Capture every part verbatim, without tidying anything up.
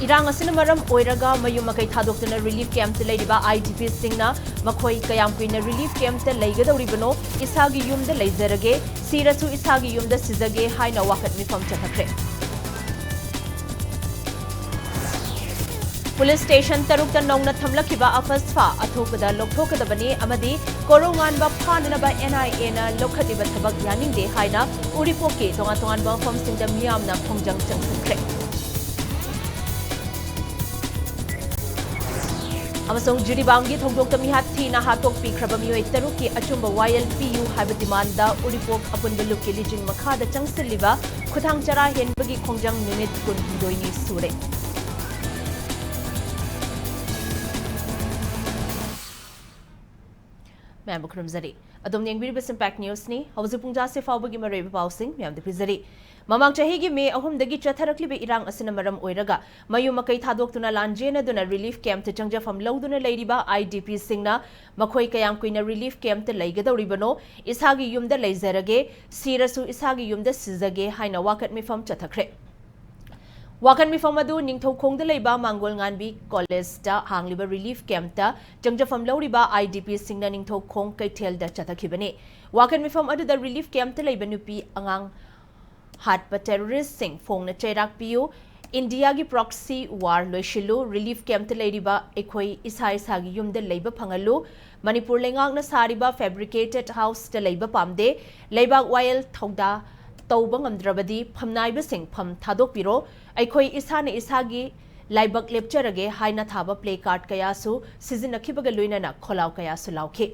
ꯏꯔꯥꯡ ꯑꯁꯤꯅ ꯃꯔꯝ ꯑꯣꯏꯔꯒ ꯃꯌꯨꯝ ꯃꯀꯩ ꯊꯥꯗꯣꯛꯇꯨꯅ ꯔꯤꯂꯤꯐ ꯀꯦꯝꯞꯇ ꯂꯩꯔꯤꯕ ꯑꯥꯏ ꯗꯤ ꯄꯤꯁꯤꯡꯅ ꯃꯈꯣꯏ ꯀꯌꯥꯝ ꯀꯨꯏꯅ ꯔꯤꯂꯤꯐ ꯀꯦꯝꯞꯇ ꯂꯩꯒꯗꯧꯔꯤꯕꯅꯣ? "ꯏꯁꯥꯒꯤ ꯌꯨꯝꯗ ꯂꯩꯖꯔꯒꯦ, ꯁꯤꯔꯁꯨ ꯏꯁꯥꯒꯤ ꯌꯨꯝꯗ ꯁꯤꯖꯒꯦ" ꯍꯥꯏꯅ ꯋꯥꯀꯠ ꯃꯤꯐꯝ ꯆꯠꯊꯈ꯭ꯔꯦ꯫ ꯄꯨꯂꯤꯁ ꯁ꯭ꯇꯦꯁꯟ ꯇꯔꯨꯛꯇ ꯅꯧꯅ ꯊꯝꯂꯛꯈꯤꯕ ꯑꯐꯁꯐꯥ ꯑꯊꯨꯕꯗ ꯂꯧꯊꯣꯛꯀꯗꯕꯅꯤ ꯑꯃꯗꯤ ꯀꯣꯔꯧꯉꯥꯟꯕ ꯐꯥꯅꯅꯕ ꯑꯦꯟ ꯑꯥꯏ ꯑꯦꯅ ꯂꯧꯈꯠꯂꯤꯕ ꯊꯕꯛ ꯌꯥꯅꯤꯡꯗꯦ ꯍꯥꯏꯅ ꯎꯔꯤꯄꯣꯛꯀꯤ ꯇꯣꯉꯥꯟ ꯇꯣꯉꯥꯟꯕ ꯃꯐꯝꯁꯤꯡꯗ ꯃꯤꯌꯥꯝꯅ ꯈꯣꯡꯖꯪ ꯆꯪꯁꯤꯟꯈ꯭ꯔꯦ꯫ ꯑꯃꯁꯨꯡ ꯖꯤꯔꯤꯕꯥꯝꯒꯤ ꯊꯧꯗꯣꯛꯇ ꯃꯤꯍꯥꯠ ꯊꯤꯅ ꯍꯥꯠꯇꯣꯛꯄꯤꯈ꯭ꯔꯕ ꯃꯤꯑꯣꯏ ꯇꯔꯨꯛꯀꯤ ꯑꯆꯨꯝꯕ ꯋꯥꯌꯦꯜ ꯄꯤꯌꯨ ꯍꯥꯏꯕ ꯗꯤꯃꯥꯟꯗ ꯎꯔꯤꯄꯣꯛ ꯑꯄꯨꯟꯕ ꯂꯨꯞꯀꯤ ꯂꯤꯆꯤꯡ ꯃꯈꯥꯗ ꯆꯪꯁꯤꯜꯂꯤꯕ ꯈꯨꯊꯥꯡ ꯆꯔꯥ ꯍꯦꯟꯕꯒꯤ ꯈꯣꯡꯖꯪ ꯅꯨꯃꯤꯠ ꯀꯨꯟꯍꯨꯝꯗꯣꯏꯅꯤ ꯁꯨꯔꯦ꯫ ꯃꯌꯥꯝꯕꯨ ꯈꯨꯔꯨꯝꯖꯔꯤ꯫ ꯑꯗꯣꯝꯅ ꯌꯦꯡꯕꯤꯔꯤꯕꯁꯤ ꯏꯝꯄꯦꯛ ꯅ꯭ꯌꯨꯁꯅꯤ꯫ ꯍꯧꯖꯤꯛ ꯄꯨꯡ ꯇꯔꯥꯁꯤ ꯐꯥꯎꯕꯒꯤ ꯃꯔꯨꯑꯣꯏꯕ ꯄꯥꯎꯁꯤꯡ ꯃꯌꯥꯝꯗ ꯄꯤꯖꯔꯤ꯫ ꯃꯃꯥꯡ ꯆꯍꯤꯒꯤ ꯃꯦ ꯑꯍꯨꯝꯗꯒꯤ ꯆꯠꯊꯔꯛꯂꯤꯕ ꯏꯔꯥꯡ ꯑꯁꯤꯅ ꯃꯔꯝ ꯑꯣꯏꯔꯒ ꯃꯌꯨꯝ ꯃꯀꯩ ꯊꯥꯗꯣꯛꯇꯨꯅ ꯂꯥꯟꯖꯦꯟꯅꯗꯨꯅ ꯔꯤꯂꯤꯐ ꯀꯦꯝꯞꯇ ꯆꯪꯖꯐꯝ ꯂꯧꯗꯨꯅ ꯂꯩꯔꯤꯕ ꯑꯥꯏ ꯗꯤ ꯄꯤꯁꯤꯡꯅ ꯃꯈꯣꯏ ꯀꯌꯥꯝ ꯀꯨꯏꯅ ꯔꯤꯂꯤꯐ ꯀꯦꯝꯞꯇ ꯂꯩꯒꯗꯧꯔꯤꯕꯅꯣ? "ꯏꯁꯥꯒꯤ ꯌꯨꯝꯗ ꯂꯩꯖꯔꯒꯦ, ꯁꯤꯔꯁꯨ ꯏꯁꯥꯒꯤ ꯌꯨꯝꯗ ꯁꯤꯖꯒꯦ" ꯍꯥꯏꯅ ꯋꯥꯀꯠ ꯃꯤꯐꯝ ꯆꯠꯊꯈ꯭ꯔꯦ꯫ ꯋꯥꯀꯠ ꯃꯤꯐꯝ ꯑꯗꯨ ꯅꯤꯡꯊꯧꯈꯣꯡꯗ ꯂꯩꯕ ꯃꯥꯡꯒꯣꯜ ꯉꯥꯟꯕꯤ ꯀꯣꯂꯦꯖꯇ ꯍꯥꯡꯂꯤꯕ ꯔꯤꯂꯤꯐ ꯀꯦꯝꯞꯇ ꯆꯪꯖꯐꯝ ꯂꯧꯔꯤꯕ ꯑꯥꯏ ꯗꯤ ꯄꯤꯁꯤꯡꯅ ꯅꯤꯡꯊꯧꯈꯣꯡ ꯀꯩꯊꯦꯜꯗ ꯆꯠꯊꯈꯤꯕꯅꯤ꯫ ꯋꯥꯀꯠ ꯃꯤꯐꯝ ꯑꯗꯨꯗ ꯔꯤꯂꯤꯐ ꯀꯦꯝꯞꯇ ꯂꯩꯕ ꯅꯨꯄꯤ ꯑꯉꯥꯡ ꯍꯥꯠꯄ ꯇꯦꯔꯣꯔꯤꯁ꯭ꯠꯁꯤꯡ ꯐꯣꯡꯅ ꯆꯩꯔꯥꯛ ꯄꯤꯌꯨ, ꯏꯟꯗꯤꯌꯥꯒꯤ ꯄ꯭ꯔꯣꯛꯁꯤ ꯋꯥꯔ ꯂꯣꯏꯁꯤꯜꯂꯨ, ꯔꯤꯂꯤꯐ ꯀꯦꯝꯞꯇ ꯂꯩꯔꯤꯕ ꯑꯩꯈꯣꯏ ꯏꯁꯥ ꯏꯁꯥꯒꯤ ꯌꯨꯝꯗ ꯂꯩꯕ ꯐꯪꯍꯜꯂꯨ, ꯃꯅꯤꯄꯨꯔ ꯂꯩꯉꯥꯛꯅ ꯁꯥꯔꯤꯕ ꯐꯦꯕ꯭ꯔꯤꯀꯦꯇꯦꯗ ꯍꯥꯎꯁꯇ ꯂꯩꯕ ꯄꯥꯝꯗꯦ, ꯂꯩꯕꯥꯛ ꯋꯥꯌꯦꯜ ꯊꯧꯗꯥ ꯇꯧꯕ ꯉꯝꯗ꯭ꯔꯕꯗꯤ ꯐꯝꯅꯥꯏꯕꯁꯤꯡ ꯐꯝ ꯊꯥꯗꯣꯛꯄꯤꯔꯣ, ꯑꯩꯈꯣꯏ ꯏꯁꯥꯅ ꯏꯁꯥꯒꯤ ꯂꯥꯏꯕꯛ ꯂꯦꯞꯆꯔꯒꯦ ꯍꯥꯏꯅ ꯊꯥꯕ ꯄ꯭ꯂꯦ ꯀꯥꯔꯗ ꯀꯌꯥꯁꯨ ꯁꯤꯖꯤꯟꯅꯈꯤꯕꯒ ꯂꯣꯏꯅꯅ ꯈꯣꯜꯂꯥꯎ ꯀꯌꯥꯁꯨ ꯂꯥꯎꯈꯤ꯫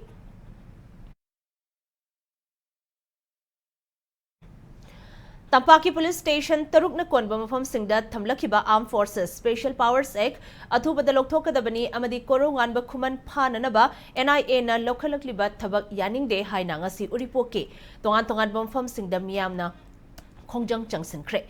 ꯇꯝꯄꯥꯛꯀꯤ ꯄꯨꯂꯤꯁ ꯁ꯭ꯇꯦꯁꯟ ꯇꯔꯨꯛꯅ ꯀꯣꯟꯕ ꯃꯐꯝꯁꯤꯡꯗ ꯊꯝꯂꯛꯈꯤꯕ Armed Forces Special Powers Act ꯑꯊꯨꯕꯗ ꯂꯧꯊꯣꯛꯀꯗꯕꯅꯤ ꯑꯃꯗꯤ ꯀꯣꯔꯧꯉꯥꯟꯕ ꯈꯨꯃꯟ ꯐꯥꯅꯅꯕ ꯑꯦꯟ ꯑꯥꯏ ꯑꯦꯅ ꯂꯧꯈꯠꯂꯛꯂꯤꯕ ꯊꯕꯛ ꯌꯥꯅꯤꯡꯗꯦ ꯍꯥꯏꯅ ꯉꯁꯤ ꯎꯔꯤꯄꯣꯛꯀꯤ ꯇꯣꯉꯥꯟ ꯇꯣꯉꯥꯟꯕ ꯃꯐꯝꯁꯤꯡꯗ ꯃꯤꯌꯥꯝꯅ ꯈꯣꯡꯖꯪ ꯆꯪꯁꯤꯟꯈ꯭ꯔꯦ꯫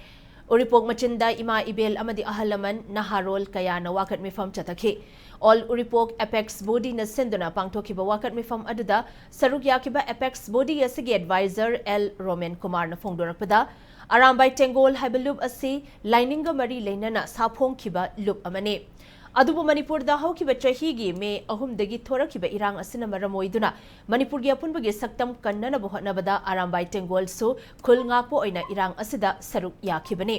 ꯎꯔꯤꯄꯣꯛ ꯃꯆꯤꯟꯗ ꯏꯃꯥ ꯏꯕꯦꯜ ꯑꯃꯗꯤ ꯑꯍꯜ ꯂꯃꯟ ꯅꯍꯥꯔꯣꯜ ꯀꯌꯥꯅ ꯋꯥꯀꯠ ꯃꯤꯐꯝ ꯆꯠꯊꯈꯤ꯫ All ꯎꯔꯤꯄꯣꯛ Apex Bodyꯅ ꯁꯤꯟꯗꯨꯅ ꯄꯥꯡꯊꯣꯛꯈꯤꯕ ꯋꯥꯀꯠ ꯃꯤꯐꯝ ꯑꯗꯨꯗ ꯁꯔꯨꯛ ꯌꯥꯈꯤꯕ Apex Body ꯑꯁꯤꯒꯤ advisor ꯑꯦꯜ ꯔꯣꯃꯦꯟ ꯀꯨꯃꯥꯔꯅ ꯐꯣꯡꯗꯣꯔꯛꯄꯗ, ꯑꯔꯥꯝꯕꯥꯏ ꯇꯦꯡꯒꯣꯜ ꯍꯥꯏꯕ ꯂꯨꯞ ꯑꯁꯤ ꯂꯥꯏꯅꯤꯡꯒ ꯃꯔꯤ ꯂꯩꯅꯅ ꯁꯥꯐꯣꯡꯈꯤꯕ ꯂꯨꯞ ꯑꯃꯅꯤ꯫ ꯑꯗꯨꯕꯨ ꯃꯅꯤꯄꯨꯔꯗ ꯍꯧꯈꯤꯕ ꯆꯍꯤꯒꯤ ꯃꯦ ꯑꯍꯨꯝꯗꯒꯤ ꯊꯣꯔꯛꯈꯤꯕ ꯏꯔꯥꯡ ꯑꯁꯤꯅ ꯃꯔꯝ ꯑꯣꯏꯗꯨꯅ ꯃꯅꯤꯄꯨꯔꯒꯤ ꯑꯄꯨꯟꯕꯒꯤ ꯁꯛꯇꯝ ꯀꯟꯅꯅꯕ ꯍꯣꯠꯅꯕꯗ ꯑꯔꯥꯝꯕꯥꯏ ꯇꯦꯡꯒꯣꯜꯁꯨ ꯈꯨꯜ ꯉꯥꯛꯄ ꯑꯣꯏꯅ ꯏꯔꯥꯡ ꯑꯁꯤꯗ ꯁꯔꯨꯛ ꯌꯥꯈꯤꯕꯅꯤ꯫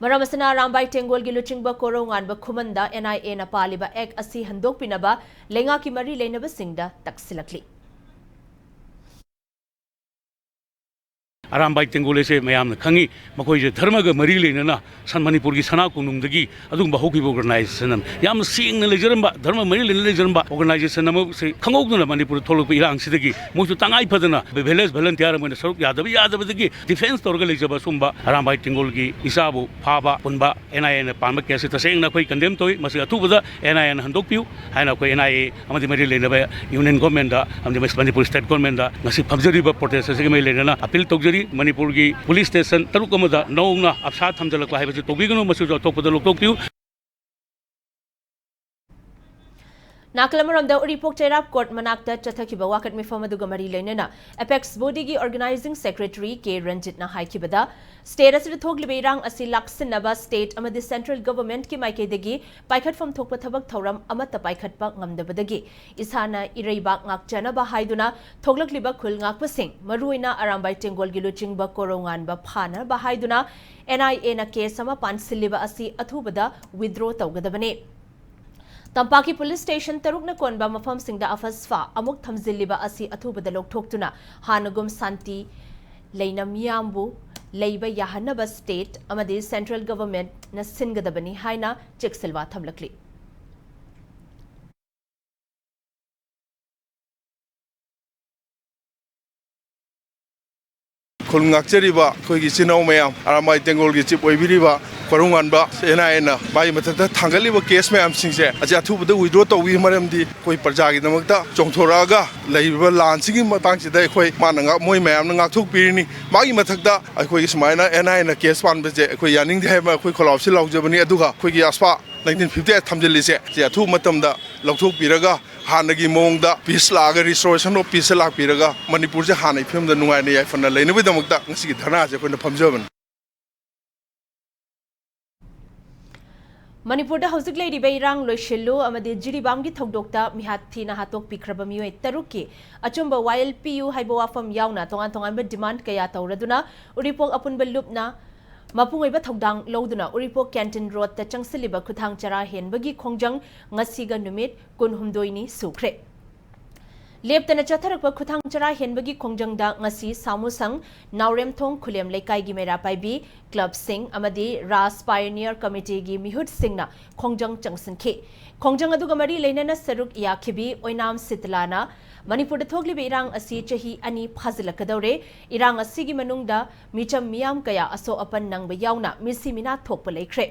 ꯃꯔꯝ ꯑꯁꯤꯅ ꯑꯔꯥꯝꯕꯥꯏ ꯇꯦꯡꯒꯣꯜꯒꯤ ꯂꯨꯆꯤꯡꯕ ꯀꯣꯔꯧꯉꯥꯟꯕ ꯈꯨꯃꯟꯗ NIAꯅ ꯄꯥꯜꯂꯤꯕ act ꯑꯁꯤ ꯍꯟꯗꯣꯛꯄꯤꯅꯕ ꯂꯩꯉꯥꯛꯀꯤ ꯃꯔꯤ ꯂꯩꯅꯕꯁꯤꯡꯗ ꯇꯛꯁꯤꯜꯂꯛꯂꯤ꯫ ꯑꯔꯥꯝꯕꯥꯏ ꯇꯦꯡꯒꯣꯜ ꯑꯁꯦ ꯃꯌꯥꯝꯅ ꯈꯪꯉꯤ꯫ ꯃꯈꯣꯏꯁꯦ ꯙꯔꯃꯒ ꯃꯔꯤ ꯂꯩꯅꯅ ꯁꯟ-, ꯃꯅꯤꯄꯨꯔꯒꯤ ꯁꯅꯥ ꯀꯣꯅꯨꯡꯗꯒꯤ ꯑꯗꯨꯒꯨꯝꯕ ꯍꯧꯈꯤꯕ organization ꯑꯃ꯫ ꯌꯥꯝꯅ ꯁꯦꯡꯅ ꯂꯩꯖꯔꯝꯕ, ꯙꯔꯃ ꯃꯔꯤ ꯂꯩꯅꯅ ꯂꯩꯖꯔꯝꯕ organization ꯑꯃꯁꯦ ꯈꯪꯍꯧꯗꯅ ꯃꯅꯤꯄꯨꯔꯗ ꯊꯣꯛꯂꯛꯄ ꯏꯔꯥꯡꯁꯤꯗꯒꯤ ꯃꯣꯏꯁꯨ ꯇꯉꯥꯏ ꯐꯗꯅ village volunteer ꯑꯃ ꯑꯣꯏꯅ ꯁꯔꯨꯛ ꯌꯥꯗꯕ ꯌꯥꯗꯕꯗꯒꯤ defence ꯇꯧꯔꯒ ꯂꯩꯖꯕ ꯁꯨꯝꯕ ꯑꯔꯥꯝꯕꯥꯏ ꯇꯦꯡꯒꯣꯜꯒꯤ ꯏꯆꯥꯕꯨ ꯐꯥꯕ ꯄꯨꯟꯕ NIAꯅ ꯄꯥꯟꯕ case ꯁꯤ ꯇꯁꯦꯡꯅ ꯑꯩꯈꯣꯏ condemn ꯇꯧꯏ꯫ ꯃꯁꯤ ꯑꯊꯨꯕꯗ NIAꯅ ꯍꯟꯗꯣꯛꯄꯤꯌꯨ ꯍꯥꯏꯅ ꯑꯩꯈꯣꯏ NIA ꯑꯃꯗꯤ ꯃꯔꯤ ꯂꯩꯅꯕ Union Governmentꯗ ꯑꯃꯗꯤ Manipur State Governmentꯗ ꯉꯁꯤ ꯐꯝꯖꯔꯤꯕ protest ꯑꯁꯤꯒ ꯃꯔꯤ ꯂꯩꯅꯅ appeal ꯇꯧꯖꯔꯤ꯫ ꯃꯅꯤꯄꯨꯔꯒꯤ police station ꯇꯔꯨꯛ ꯑꯃꯗ ꯅꯧꯅ ꯑꯞꯁꯥ ꯊꯝꯖꯤꯜꯂꯛꯄ ꯍꯥꯏꯕꯁꯤ ꯇꯧꯕꯤꯒꯅꯨ, ꯃꯁꯤꯁꯨ ꯑꯇꯣꯞꯄꯗ ꯂꯧꯊꯣꯛꯄꯤꯌꯨ꯫ ꯅꯥꯀꯜ ꯑꯃꯔꯣꯝꯗ ꯎꯔꯤꯄꯣꯛ ꯆꯩꯔꯥꯞ court ꯃꯅꯥꯛꯇ ꯆꯠꯊꯈꯤꯕ ꯋꯥꯀꯠ ꯃꯤꯐꯝ ꯑꯗꯨꯒ ꯃꯔꯤ ꯂꯩꯅꯅ Apex Bodyꯒꯤ organizing secretary ꯀꯦ ꯔꯟꯖꯤꯠꯅ ꯍꯥꯏꯈꯤꯕꯗ, state ꯑꯁꯤꯗ ꯊꯣꯛꯂꯤꯕ ꯏꯔꯥꯡ ꯑꯁꯤ ꯂꯥꯛꯁꯤꯟꯅꯕ state ꯑꯃꯗꯤ central governmentꯀꯤ ꯃꯥꯏꯀꯩꯗꯒꯤ ꯄꯥꯏꯈꯠꯐꯝ ꯊꯣꯛꯄ ꯊꯕꯛ ꯊꯧꯔꯝ ꯑꯃꯠꯇ ꯄꯥꯏꯈꯠꯄ ꯉꯝꯗꯕꯗꯒꯤ ꯏꯁꯥꯅ ꯏꯔꯩꯕꯥꯛ ꯉꯥꯛꯆꯅꯕ ꯍꯥꯏꯗꯨꯅ ꯊꯣꯛꯂꯛꯂꯤꯕ ꯈꯨꯜ ꯉꯥꯛꯄꯁꯤꯡ, ꯃꯔꯨꯑꯣꯏꯅ ꯑꯔꯥꯝꯕꯥꯏ ꯇꯦꯡꯒꯣꯜꯒꯤ ꯂꯨꯆꯤꯡꯕ ꯀꯣꯔꯧꯉꯥꯟꯕ ꯐꯥꯅꯕ ꯍꯥꯏꯗꯨꯅ NIAꯅ case ꯑꯃ ꯄꯥꯟꯁꯤꯜꯂꯤꯕ ꯑꯁꯤ ꯑꯊꯨꯕꯗ withdraw ꯇꯧꯒꯗꯕꯅꯤ꯫ ꯇꯝꯄꯥꯛꯀꯤ police station ꯇꯔꯨꯛꯅ ꯀꯣꯟꯕ ꯃꯐꯝꯁꯤꯡꯗ ꯑꯐꯁꯐꯥ ꯑꯃꯨꯛ ꯊꯝꯖꯤꯜꯂꯤꯕ ꯑꯁꯤ ꯑꯊꯨꯕꯗ ꯂꯧꯊꯣꯛꯇꯨꯅ ꯍꯥꯟꯅꯒꯨꯝ ꯁꯥꯟꯇꯤ ꯂꯩꯅ ꯃꯤꯌꯥꯝꯕꯨ ꯂꯩꯕ ꯌꯥꯍꯟꯅꯕ state ꯑꯃꯗꯤ central governmentꯅ ꯁꯤꯟꯒꯗꯕꯅꯤ ꯍꯥꯏꯅ ꯆꯦꯛꯁꯤꯜꯋꯥ ꯊꯝꯂꯛꯂꯤ꯫ ꯈꯨꯜ ꯉꯥꯛꯆꯔꯤꯕ ꯑꯩꯈꯣꯏꯒꯤ ꯏꯆꯤꯟ ꯏꯅꯥꯎ ꯃꯌꯥꯝ, ꯑꯔꯥꯃꯥꯏ ꯇꯦꯡꯒꯣꯜꯒꯤ ꯆꯤꯞ ꯑꯣꯏꯕꯤꯔꯤꯕ ꯀꯣꯔꯧꯉꯥꯟꯕ, ꯑꯦꯟ ꯑꯥꯏ ꯑꯦꯅ ꯃꯥꯒꯤ ꯃꯊꯛꯇ ꯊꯥꯡꯒꯠꯂꯤꯕ ꯀꯦꯁ ꯃꯌꯥꯝꯁꯤꯡꯁꯦ ꯑꯁꯤ ꯑꯊꯨꯕꯗ ꯋꯤꯗ꯭ꯔꯣ ꯇꯧꯕꯤꯌꯨ, ꯃꯔꯝꯗꯤ ꯑꯩꯈꯣꯏ ꯄ꯭ꯔꯖꯥꯒꯤꯗꯃꯛꯇ ꯆꯣꯡꯊꯣꯔꯛꯑꯒ ꯂꯩꯔꯤꯕ ꯂꯥꯟꯁꯤꯒꯤ ꯃꯇꯥꯡꯁꯤꯗ ꯑꯩꯈꯣꯏ ꯃꯥꯅ ꯉꯥꯛ-, ꯃꯣꯏ ꯃꯌꯥꯝꯅ ꯉꯥꯛꯊꯣꯛꯄꯤꯔꯤꯅꯤ꯫ ꯃꯥꯒꯤ ꯃꯊꯛꯇ ꯑꯩꯈꯣꯏꯒꯤ ꯁꯨꯃꯥꯏꯅ ꯑꯦꯟ ꯑꯥꯏ ꯑꯦꯅ ꯀꯦꯁ ꯄꯥꯟꯕꯁꯦ ꯑꯩꯈꯣꯏ ꯌꯥꯅꯤꯡꯗꯦ ꯍꯥꯏꯕ ꯑꯩꯈꯣꯏ ꯈꯣꯜꯂꯥꯎꯁꯤ ꯂꯥꯎꯖꯕꯅꯤ꯫ ꯑꯗꯨꯒ ꯑꯩꯈꯣꯏꯒꯤ ꯑꯁꯄꯥ ꯅꯥꯏꯟꯇꯤꯟ ꯐꯤꯐꯇꯤ ꯑꯩꯠ ꯊꯝꯖꯤꯜꯂꯤꯁꯦ ꯁꯤ ꯑꯊꯨꯕ ꯃꯇꯝꯗ ꯂꯧꯊꯣꯛꯄꯤꯔꯒ ꯍꯥꯟꯅꯒꯤ ꯃꯑꯣꯡꯗ ꯄꯤꯁ ꯂꯥꯛꯑꯒ, restoration of peace ꯂꯥꯛꯄꯤꯔꯒ ꯃꯅꯤꯄꯨꯔꯁꯦ ꯍꯥꯟꯅꯒꯤ ꯐꯤꯕꯝꯗ ꯅꯨꯡꯉꯥꯏꯅ ꯌꯥꯏꯐꯅ ꯂꯩꯅꯕꯒꯤꯗꯃꯛꯇ ꯉꯁꯤꯒꯤ ꯙꯔꯅꯥꯁꯦ ꯑꯩꯈꯣꯏꯅ ꯐꯝꯖꯕꯅꯤ꯫ ꯃꯅꯤꯄꯨꯔꯗ ꯍꯧꯖꯤꯛ ꯂꯩꯔꯤꯕ ꯏꯔꯥꯡ ꯂꯣꯏꯁꯤꯜꯂꯨ ꯑꯃꯗꯤ ꯖꯤꯔꯤꯕꯥꯝꯒꯤ ꯊꯧꯗꯣꯛꯇ ꯃꯤꯍꯥꯠ ꯊꯤꯅ ꯍꯥꯠꯇꯣꯛꯄꯤꯈ꯭ꯔꯕ ꯃꯤꯑꯣꯏ ꯇꯔꯨꯛꯀꯤ ꯑꯆꯨꯝꯕ ꯋꯥꯌꯦꯜ ꯄꯤꯌꯨ ꯍꯥꯏꯕ ꯋꯥꯐꯝ ꯌꯥꯎꯅ ꯇꯣꯉꯥꯟ ꯇꯣꯉꯥꯟꯕ ꯗꯤꯃꯥꯟ ꯀꯌꯥ ꯇꯧꯔꯗꯨꯅ ꯎꯔꯤꯄꯣꯛ ꯑꯄꯨꯟꯕ ꯂꯨꯞꯅ ꯃꯄꯨꯡ ꯑꯣꯏꯕ ꯊꯧꯗꯥꯡ ꯂꯧꯗꯨꯅ ꯎꯔꯤꯄꯣꯛ ꯀꯦꯟꯇꯤꯟ ꯔꯣꯗꯇ ꯆꯪꯁꯤꯜꯂꯤꯕ ꯈꯨꯊꯥꯡ ꯆꯔꯥ ꯍꯦꯟꯕꯒꯤ ꯈꯣꯡꯖꯪ ꯉꯁꯤꯒ ꯅꯨꯃꯤꯠ ꯀꯨꯟꯍꯨꯝꯗꯣꯏꯅꯤ ꯁꯨꯈ꯭ꯔꯦ꯫ ꯂꯦꯞꯇꯅ ꯆꯠꯊꯔꯛꯄ ꯈꯨꯊꯥꯡ ꯆꯔꯥ ꯍꯦꯟꯕꯒꯤ ꯈꯣꯡꯖꯪꯗ ꯉꯁꯤ ꯁꯥꯃꯨꯁꯪ, ꯅꯥꯎꯔꯦꯝꯊꯣꯡ ꯈꯨꯂꯦꯝ ꯂꯩꯀꯥꯏꯒꯤ ꯃꯩꯔꯥ ꯄꯥꯏꯕꯤ ꯀ꯭ꯂꯕꯁꯤꯡ ꯑꯃꯗꯤ ꯔꯥꯖ ꯄꯥꯏꯑꯣꯅꯤꯌꯔ ꯀꯃꯤꯇꯤꯒꯤ ꯃꯤꯍꯨꯠꯁꯤꯡꯅ ꯈꯣꯡꯖꯪ ꯆꯪꯁꯤꯟꯈꯤ꯫ ꯈꯣꯡꯖꯪ ꯑꯗꯨꯒ ꯃꯔꯤ ꯂꯩꯅꯅ ꯁꯔꯨꯛ ꯌꯥꯈꯤꯕꯤ ꯑꯣꯏꯅꯥꯝ ꯁꯤꯇꯂꯥꯅ ꯃꯅꯤꯄꯨꯔꯗ ꯊꯣꯛꯂꯤꯕ ꯏꯔꯥꯡ ꯑꯁꯤ ꯆꯍꯤ ꯑꯅꯤ ꯐꯥꯖꯤꯜꯂꯛꯀꯗꯧꯔꯦ꯫ ꯏꯔꯥꯡ ꯑꯁꯤꯒꯤ ꯃꯅꯨꯡꯗ ꯃꯤꯆꯝ ꯃꯤꯌꯥꯝ ꯀꯌꯥ ꯑꯁꯣꯛ ꯑꯄꯟ ꯅꯪꯕ ꯌꯥꯎꯅ ꯃꯤꯁꯤ ꯃꯤꯅꯥ ꯊꯣꯛꯄ ꯂꯩꯈ꯭ꯔꯦ꯫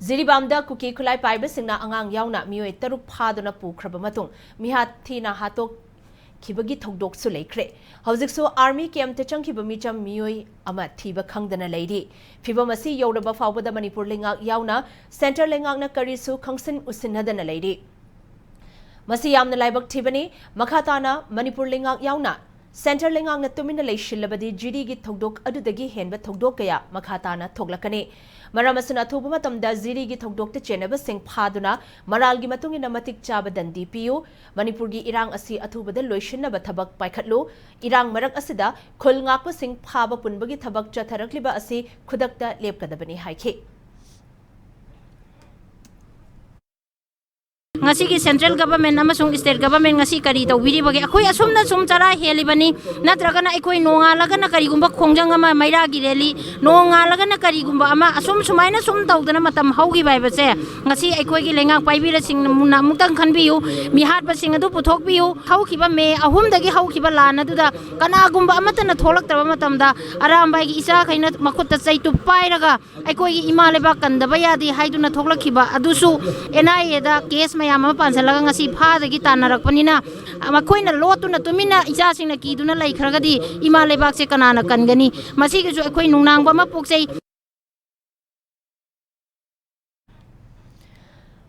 ꯖꯤꯔꯤꯕꯥꯝꯗ ꯀꯨꯀꯤ ꯈꯨꯠꯂꯥꯏ ꯄꯥꯏꯕꯁꯤꯡꯅ ꯑꯉꯥꯡ ꯌꯥꯎꯅ ꯃꯤꯑꯣꯏ ꯇꯔꯨꯛ ꯐꯥꯗꯨꯅ ꯄꯨꯈ꯭ꯔꯕ ꯃꯇꯨꯡ ꯃꯤꯍꯥꯠ ꯊꯤꯅ ꯍꯥꯠꯇꯣꯛꯈꯤꯕꯒꯤ ꯊꯧꯗꯣꯛꯁꯨ ꯂꯩꯈ꯭ꯔꯦ꯫ ꯍꯧꯖꯤꯛꯁꯨ ꯑꯥꯔꯃꯤ ꯀꯦꯝꯞꯇ ꯆꯪꯈꯤꯕ ꯃꯤꯆꯝ ꯃꯤꯑꯣꯏ ꯑꯃ ꯊꯤꯕ ꯈꯪꯗꯅ ꯂꯩꯔꯤ꯫ ꯐꯤꯚꯝ ꯑꯁꯤ ꯌꯧꯔꯕ ꯐꯥꯎꯕꯗ ꯃꯅꯤꯄꯨꯔ ꯂꯩꯉꯥꯛ ꯌꯥꯎꯅ ꯁꯦꯟꯇꯔ ꯂꯩꯉꯥꯛꯅ ꯀꯔꯤꯁꯨ ꯈꯪꯁꯤꯟ ꯎꯁꯤꯟꯅꯗꯅ ꯂꯩꯔꯤ꯫ ꯃꯁꯤ ꯌꯥꯝꯅ ꯂꯥꯏꯕꯛ ꯊꯤꯕꯅꯤ꯫ ꯃꯈꯥ ꯇꯥꯅ ꯃꯅꯤꯄꯨꯔ ꯂꯩꯉꯥꯛ ꯌꯥꯎꯅ ꯁꯦꯟꯇꯔ ꯂꯩꯉꯥꯛꯅ ꯇꯨꯃꯤꯟꯅ ꯂꯩꯁꯤꯜꯂꯕꯗꯤ ꯖꯤꯔꯤꯒꯤ ꯊꯧꯗꯣꯛ ꯑꯗꯨꯗꯒꯤ ꯍꯦꯟꯕ ꯊꯧꯗꯣꯛ ꯀꯌꯥ ꯃꯈꯥ ꯇꯥꯅ ꯊꯣꯛꯂꯛꯀꯅꯤ꯫ ꯃꯔꯝ ꯑꯁꯤꯅ ꯑꯊꯨꯕ ꯃꯇꯝꯗ ꯖꯤꯔꯤꯒꯤ ꯊꯧꯗꯣꯛꯇ ꯆꯦꯟꯅꯕꯁꯤꯡ ꯐꯥꯗꯨꯅ ꯃꯔꯥꯜꯒꯤ ꯃꯇꯨꯡ ꯏꯟꯅ ꯃꯇꯤꯛ ꯆꯥꯕ ꯗꯟꯗꯤ ꯄꯤꯌꯨ꯫ ꯃꯅꯤꯄꯨꯔꯒꯤ ꯏꯔꯥꯡ ꯑꯁꯤ ꯑꯊꯨꯕꯗ ꯂꯣꯏꯁꯤꯟꯅꯕ ꯊꯕꯛ ꯄꯥꯏꯈꯠꯂꯨ꯫ ꯏꯔꯥꯡ ꯃꯔꯛ ꯑꯁꯤꯗ ꯈꯨꯜ ꯉꯥꯛꯄꯁꯤꯡ ꯐꯥꯕ ꯄꯨꯟꯕꯒꯤ ꯊꯕꯛ ꯆꯠꯊꯔꯛꯂꯤꯕ ꯑꯁꯤ ꯈꯨꯗꯛꯇ ꯂꯦꯞꯀꯗꯕꯅꯤ ꯍꯥꯏꯈꯤ꯫ ꯉꯁꯤꯒꯤ central government ꯑꯃꯁꯨꯡ state government ꯉꯁꯤ ꯀꯔꯤ ꯇꯧꯕꯤꯔꯤꯕꯒꯦ? ꯑꯩꯈꯣꯏ ꯑꯁꯨꯝꯅ ꯁꯨꯝ ꯆꯔꯥ ꯍꯦꯜꯂꯤꯕꯅꯤ, ꯅꯠꯇ꯭ꯔꯒꯅ ꯑꯩꯈꯣꯏ ꯅꯣꯡꯉꯥꯜꯂꯒꯅ ꯀꯔꯤꯒꯨꯝꯕ ꯈꯣꯡꯖꯪ ꯑꯃ, ꯃꯩꯔꯥꯒꯤ rally, ꯅꯣꯡꯉꯥꯜꯂꯒꯅ ꯀꯔꯤꯒꯨꯝꯕ ꯑꯃ, ꯑꯁꯨꯝ ꯁꯨꯃꯥꯏꯅ ꯁꯨꯝ ꯇꯧꯗꯅ ꯃꯇꯝ ꯍꯧꯈꯤꯕ ꯍꯥꯏꯕꯁꯦ ꯉꯁꯤ ꯑꯩꯈꯣꯏꯒꯤ ꯂꯩꯉꯥꯛ ꯄꯥꯏꯕꯤꯔꯁꯤꯡꯅ ꯃꯨꯟꯅ ꯑꯃꯨꯛꯇꯪ ꯈꯟꯕꯤꯌꯨ, ꯃꯤꯍꯥꯠꯄꯁꯤꯡ ꯑꯗꯨ ꯄꯨꯊꯣꯛꯄꯤꯌꯨ꯫ ꯍꯧꯈꯤꯕ ꯃꯦ ꯑꯍꯨꯝꯗꯒꯤ ꯍꯧꯈꯤꯕ ꯂꯥꯟ ꯑꯗꯨꯗ ꯀꯅꯥꯒꯨꯝꯕ ꯑꯃꯠꯇꯅ ꯊꯣꯛꯂꯛꯇꯕ ꯃꯇꯝꯗ ꯑꯔꯥꯝꯕꯥꯏꯒꯤ ꯏꯆꯥꯈꯩꯅ ꯃꯈꯨꯠꯇ ꯆꯩꯇꯨꯞ ꯄꯥꯏꯔꯒ ꯑꯩꯈꯣꯏꯒꯤ ꯏꯃꯥ ꯂꯩꯕꯥꯛ ꯀꯟꯗꯕ ꯌꯥꯗꯦ ꯍꯥꯏꯗꯨꯅ ꯊꯣꯛꯂꯛꯈꯤꯕ ꯑꯗꯨꯁꯨ N I A the case ꯃꯌꯥꯝ ꯑꯃ ꯄꯥꯟꯁꯤꯜꯂꯒ ꯉꯁꯤ ꯐꯥꯗꯒꯤ ꯇꯥꯟꯅꯔꯛꯄꯅꯤꯅ, ꯃꯈꯣꯏꯅ ꯂꯣꯠꯇꯨꯅ ꯇꯨꯃꯤꯟꯅ ꯏꯆꯥꯁꯤꯡꯅ ꯀꯤꯗꯨꯅ ꯂꯩꯈ꯭ꯔꯒꯗꯤ ꯏꯃꯥ ꯂꯩꯕꯥꯛꯁꯦ ꯀꯅꯥꯅ ꯀꯟꯒꯅꯤ? ꯃꯁꯤꯒꯤꯁꯨ ꯑꯩꯈꯣꯏ ꯅꯨꯡꯅꯥꯡꯕ ꯑꯃ ꯄꯣꯛꯆꯩ꯫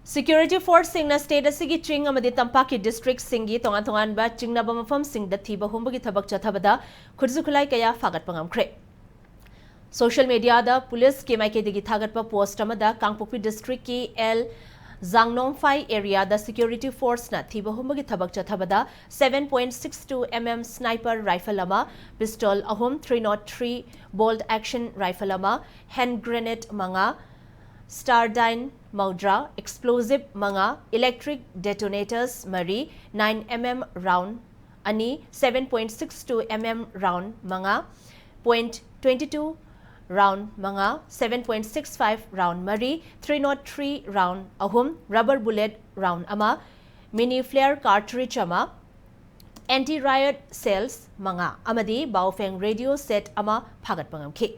Security force ꯁꯤꯡꯅ state ꯑꯁꯤꯒꯤ ꯆꯤꯡ ꯑꯃꯗꯤ ꯇꯝꯄꯥꯛꯀꯤ district ꯁꯤꯡꯒꯤ ꯇꯣꯉꯥꯟ ꯇꯣꯉꯥꯟꯕ ꯆꯤꯡꯅꯕ ꯃꯐꯝꯁꯤꯡꯗ ꯊꯤꯕ ꯍꯨꯝꯕꯒꯤ ꯊꯕꯛ ꯆꯠꯊꯕꯗ ꯈꯨꯠꯁꯨ ꯈꯨꯠꯂꯥꯏ ꯀꯌꯥ ꯐꯥꯒꯠꯄ ꯉꯝꯈ꯭ꯔꯦ꯫ Social media ꯗ ꯄꯨꯂꯤꯁꯀꯤ ꯃꯥꯏꯀꯩꯗꯒꯤ ꯊꯥꯒꯠꯄ post ꯑꯃꯗ ꯀꯥꯡꯄꯣꯛꯄꯤ district ꯀꯤ ꯑꯦꯜ ꯖꯥꯡꯅꯣꯡꯐꯥꯏ area ꯗ security force ꯅ ꯊꯤꯕ ꯍꯨꯝꯕꯒꯤ ꯊꯕꯛ ꯆꯠꯊꯕꯗ seven point six two M M sniper rifle ꯑꯃ, pistol ꯑꯍꯨꯝ, three nought three bolt action rifle ꯑꯃ, hand grenade ꯃꯉꯥ, Stardyne ꯃꯧꯗ꯭ꯔꯥ, explosive ꯃꯉꯥ, electric detonators ꯃꯔꯤ, nine M M round ꯑꯅꯤ, seven point six two M M round ꯃꯉꯥ, point twenty two round ꯃꯉꯥ, seven point six five round ꯃꯔꯤ, three nought three round ꯑꯍꯨꯝ, rubber bullet round ꯑꯃ, mini flare cartridge ꯑꯃ, anti riot shells ꯃꯉꯥ ꯑꯃꯗꯤ Baofeng radio set ꯑꯃ ꯐꯥꯒꯠꯄ ꯉꯝꯈꯤ꯫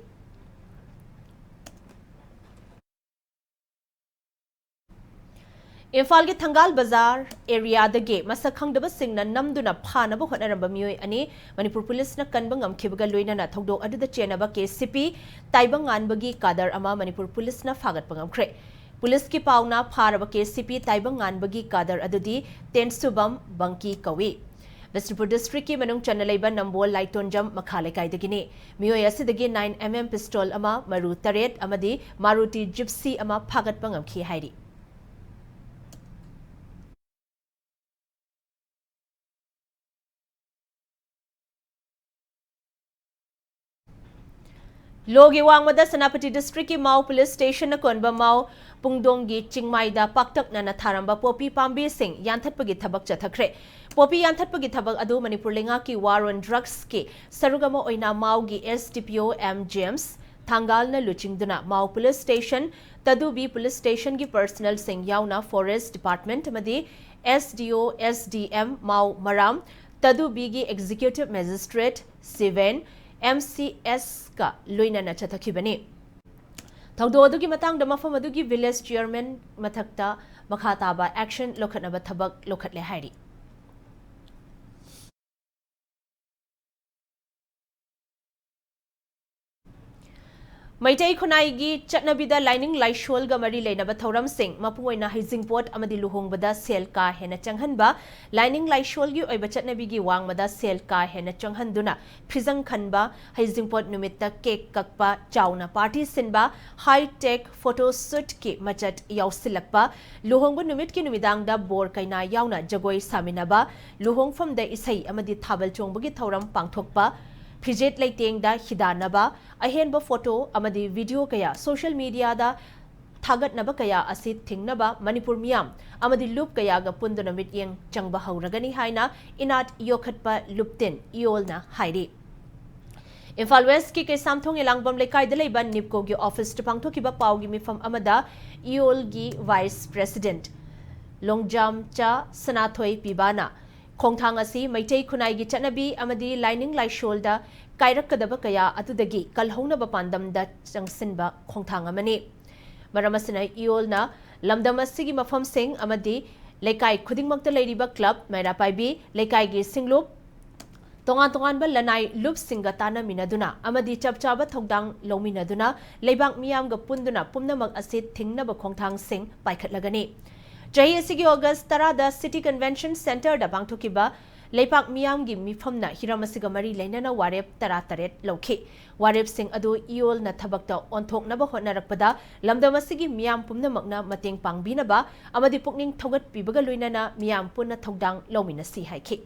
ꯏꯝꯐꯥꯜꯒꯤ ꯊꯪꯒꯥꯜ ꯕꯖꯥꯔ area ꯗꯒꯤ ꯃꯁꯛ ꯈꯪꯗꯕꯁꯤꯡꯅ ꯅꯝꯗꯨꯅ ꯐꯥꯅꯕ ꯍꯣꯠꯅꯔꯝꯕ ꯃꯤꯑꯣꯏ ꯑꯅꯤ ꯃꯅꯤꯄꯨꯔ ꯄꯨꯂꯤꯁꯅ ꯀꯟꯕ ꯉꯝꯈꯤꯕꯒ ꯂꯣꯏꯅꯅ ꯊꯧꯗꯣꯛ ꯑꯗꯨꯗ ꯆꯦꯟꯅꯕ K C P ꯇꯥꯏꯕꯪꯉꯥꯟꯕꯒꯤ ꯀꯥꯗꯔ ꯑꯃ ꯃꯅꯤꯄꯨꯔ ꯄꯨꯂꯤꯁꯅ ꯐꯥꯒꯠꯄ ꯉꯝꯈ꯭ꯔꯦ꯫ ꯄꯨꯂꯤꯁꯀꯤ ꯄꯥꯎꯅ ꯐꯥꯔꯕ K C P ꯇꯥꯏꯕꯪꯉꯥꯟꯕꯒꯤ ꯀꯥꯗꯔ ꯑꯗꯨꯗꯤ ꯇꯦꯟꯁꯨꯕꯝ ꯕꯪꯀꯤ ꯀꯧꯏ꯫ ꯕꯤꯁꯅꯨꯄꯨꯔ district ꯀꯤ ꯃꯅꯨꯡ ꯆꯟꯅ ꯂꯩꯕ ꯅꯝꯕꯣꯜ ꯂꯥꯏꯇꯣꯟꯖꯝ ꯃꯈꯥ ꯂꯩꯀꯥꯏꯗꯒꯤꯅꯤ꯫ ꯃꯤꯑꯣꯏ ꯑꯁꯤꯗꯒꯤ nine M M pistol ꯑꯃ, ꯃꯔꯨ ꯇꯔꯦꯠ ꯑꯃꯗꯤ Maruti Gypsy ꯑꯃ ꯐꯥꯒꯠꯄ ꯉꯝꯈꯤ ꯍꯥꯏꯔꯤ꯫ ꯂꯣꯒꯤ ꯋꯥꯡꯃꯗ ꯁꯦꯅꯥꯄꯇꯤ district ꯀꯤ ꯃꯥꯎ police station ꯅ ꯀꯣꯟꯕ ꯃꯥꯎ ꯄꯨꯡꯗꯣꯡꯒꯤ ꯆꯤꯡꯃꯥꯏꯗ ꯄꯥꯛꯇꯛꯅꯅ ꯊꯥꯔꯝꯕ ꯄꯣꯄꯤ ꯄꯥꯝꯕꯤꯁꯤꯡ ꯌꯥꯟꯊꯠꯄꯒꯤ ꯊꯕꯛ ꯆꯠꯊꯈ꯭ꯔꯦ꯫ ꯄꯣꯄꯤ ꯌꯥꯟꯊꯠꯄꯒꯤ ꯊꯕꯛ ꯑꯗꯨ ꯃꯅꯤꯄꯨꯔ ꯂꯩꯉꯥꯛꯀꯤ War on Drugsꯀꯤ ꯁꯔꯨꯛ ꯑꯃ ꯑꯣꯏꯅ ꯃꯥꯎꯒꯤ S D P O M James ꯊꯥꯡꯒꯥꯜꯅ ꯂꯨꯆꯤꯡꯗꯨꯅ ꯃꯥꯎ Police Station, ꯇꯗꯨꯕꯤ Police Stationꯒꯤ personnelꯁꯤꯡ ꯌꯥꯎꯅ Forest Department ꯑꯃꯗꯤ S D O, S D M ꯃꯥꯎ ꯃꯔꯥꯝ, ꯇꯗꯨꯕꯤꯒꯤ Executive Magistrate seven, M C Sꯀ ꯂꯣꯏꯅꯅ ꯆꯠꯊꯈꯤꯕꯅꯤ꯫ ꯊꯧꯗꯣꯛ ꯑꯗꯨꯒꯤ ꯃꯇꯥꯡꯗ ꯃꯐꯝ ꯑꯗꯨꯒꯤ village chairman ꯃꯊꯛꯇ ꯃꯈꯥ ꯇꯥꯕ action ꯂꯧꯈꯠꯅꯕ ꯊꯕꯛ ꯂꯧꯈꯠꯂꯦ ꯍꯥꯏꯔꯤ꯫ ꯃꯩꯇꯩ ꯈꯨꯟꯅꯥꯏꯒꯤ ꯆꯠꯅꯕꯤꯗ ꯂꯥꯏꯅꯤꯡ ꯂꯥꯏꯁꯣꯜꯒ ꯃꯔꯤ ꯂꯩꯅꯕ ꯊꯧꯔꯝꯁꯤꯡ, ꯃꯄꯨꯡ ꯑꯣꯏꯅ ꯍꯩꯖꯤꯡꯄꯣꯠ ꯑꯃꯗꯤ ꯂꯨꯍꯣꯡꯕꯗ ꯁꯦꯜ ꯀꯥ ꯍꯦꯟꯅ ꯆꯪꯍꯟꯕ, ꯂꯥꯏꯅꯤꯡ ꯂꯥꯏꯁꯣꯜꯒꯤ ꯑꯣꯏꯕ ꯆꯠꯅꯕꯤꯒꯤ ꯋꯥꯡꯃꯗ ꯁꯦꯜ ꯀꯥ ꯍꯦꯟꯅ ꯆꯪꯍꯟꯗꯨꯅ ꯐꯤꯖꯪ ꯈꯟꯕ, ꯍꯩꯖꯤꯡꯄꯣꯠ ꯅꯨꯃꯤꯠꯇ cake ꯀꯛꯄ, ꯆꯥꯎꯅ party ꯁꯤꯟꯕ, high tech photo shootꯀꯤ ꯃꯆꯠ ꯌꯥꯎꯁꯤꯜꯂꯛꯄ, ꯂꯨꯍꯣꯡꯕ ꯅꯨꯃꯤꯠꯀꯤ ꯅꯨꯃꯤꯗꯥꯡꯗ ꯕꯣꯔ ꯀꯩꯅꯥ ꯌꯥꯎꯅ ꯖꯒꯣꯏ ꯁꯥꯃꯤꯟꯅꯕ, ꯂꯨꯍꯣꯡꯐꯝꯗ ꯏꯁꯩ ꯑꯃꯗꯤ ꯊꯥꯕꯜ ꯆꯣꯡꯕꯒꯤ ꯊꯧꯔꯝ ꯄꯥꯡꯊꯣꯛꯄ, ꯐꯤꯖꯦꯠ ꯂꯩꯇꯦꯡꯗ ꯍꯤꯗꯥꯟꯅꯕ, ꯑꯍꯦꯟꯕ photo ꯑꯃꯗꯤ video ꯀꯌꯥ social mediaꯗ ꯊꯥꯒꯠꯅꯕ ꯀꯌꯥ ꯑꯁꯤ ꯊꯤꯡꯅꯕ ꯃꯅꯤꯄꯨꯔ ꯃꯤꯌꯥꯝ ꯑꯃꯗꯤ ꯂꯨꯞ ꯀꯌꯥꯒ ꯄꯨꯟꯗꯨꯅ ꯃꯤꯠꯌꯦꯡ ꯆꯪꯕ ꯍꯧꯔꯒꯅꯤ ꯍꯥꯏꯅ ꯏꯅꯥꯠ ꯌꯣꯛꯈꯠꯄ ꯂꯨꯞꯇꯤꯟ ꯏꯌꯣꯜꯅ ꯍꯥꯏꯔꯤ꯫ ꯏꯝꯐꯥꯜ Westꯀꯤ ꯀꯩꯁꯥꯝꯊꯣꯡ ꯏꯂꯥꯡꯕꯝ ꯂꯩꯀꯥꯏꯗ ꯂꯩꯕ NEEPCOꯒꯤ officeꯇ ꯄꯥꯡꯊꯣꯛꯈꯤꯕ ꯄꯥꯎꯒꯤ ꯃꯤꯐꯝ ꯑꯃꯗ ꯏꯌꯣꯜꯒꯤ vice president ꯂꯣꯡꯖꯥꯝꯆꯥ ꯁꯅꯥꯊꯣꯏ ꯄꯤꯕꯥꯅ ꯈꯣꯡꯊꯥꯡ ꯑꯁꯤ ꯃꯩꯇꯩ ꯈꯨꯟꯅꯥꯏꯒꯤ ꯆꯠꯅꯕꯤ ꯑꯃꯗꯤ ꯂꯥꯏꯅꯤꯡ ꯂꯥꯏꯁꯣꯜꯗ ꯀꯥꯏꯔꯛꯀꯗꯕ ꯀꯌꯥ ꯑꯗꯨꯗꯒꯤ ꯀꯜꯍꯧꯅꯕ ꯄꯥꯟꯗꯝꯗ ꯆꯪꯁꯤꯟꯕ ꯈꯣꯡꯊꯥꯡ ꯑꯃꯅꯤ꯫ ꯃꯔꯝ ꯑꯁꯤꯅ ꯏꯌꯣꯜꯅ ꯂꯝꯗꯝ ꯑꯁꯤꯒꯤ ꯃꯐꯝꯁꯤꯡ ꯑꯃꯗꯤ ꯂꯩꯀꯥꯏ ꯈꯨꯗꯤꯡꯃꯛꯇ ꯂꯩꯔꯤꯕ club, ꯃꯩꯔꯥ ꯄꯥꯏꯕꯤ, ꯂꯩꯀꯥꯏꯒꯤ ꯁꯤꯡꯂꯨꯞ, ꯇꯣꯉꯥꯟ ꯇꯣꯉꯥꯟꯕ ꯂꯅꯥꯏ ꯂꯨꯞꯁꯤꯡꯒ ꯇꯥꯟꯅꯃꯤꯟꯅꯗꯨꯅ ꯑꯃꯗꯤ ꯆꯞ ꯆꯥꯕ ꯊꯧꯗꯥꯡ ꯂꯧꯃꯤꯟꯅꯗꯨꯅ ꯂꯩꯕꯥꯛ ꯃꯤꯌꯥꯝꯒ ꯄꯨꯟꯗꯨꯅ ꯄꯨꯝꯅꯃꯛ ꯑꯁꯤ ꯊꯤꯡꯅꯕ ꯈꯣꯡꯊꯥꯡꯁꯤꯡ ꯄꯥꯏꯈꯠꯂꯒꯅꯤ꯫ ꯆꯍꯤ ꯑꯁꯤꯒꯤ August ꯇꯔꯥꯗ City Convention Centreꯗ ꯄꯥꯡꯊꯣꯛꯈꯤꯕ ꯂꯩꯄꯥꯛ ꯃꯤꯌꯥꯝꯒꯤ ꯃꯤꯐꯝꯅ ꯍꯤꯔꯝ ꯑꯁꯤꯒ ꯃꯔꯤ ꯂꯩꯅꯅ ꯋꯥꯔꯦꯞ ꯇꯔꯥꯇꯔꯦꯠ ꯂꯧꯈꯤ꯫ ꯋꯥꯔꯦꯞꯁꯤꯡ ꯑꯗꯨ ꯏꯌꯣꯜꯅ ꯊꯕꯛꯇ ꯑꯣꯟꯊꯣꯛꯅꯕ ꯍꯣꯠꯅꯔꯛꯄꯗ ꯂꯝꯗꯝ ꯑꯁꯤꯒꯤ ꯃꯤꯌꯥꯝ ꯄꯨꯝꯅꯃꯛꯅ ꯃꯇꯦꯡ ꯄꯥꯡꯕꯤꯅꯕ ꯑꯃꯗꯤ ꯄꯨꯛꯅꯤꯡ ꯊꯧꯒꯠꯄꯤꯕꯒ ꯂꯣꯏꯅꯅ ꯃꯤꯌꯥꯝ ꯄꯨꯟꯅ ꯊꯧꯗꯥꯡ ꯂꯧꯃꯤꯟꯅꯁꯤ ꯍꯥꯏꯈꯤ꯫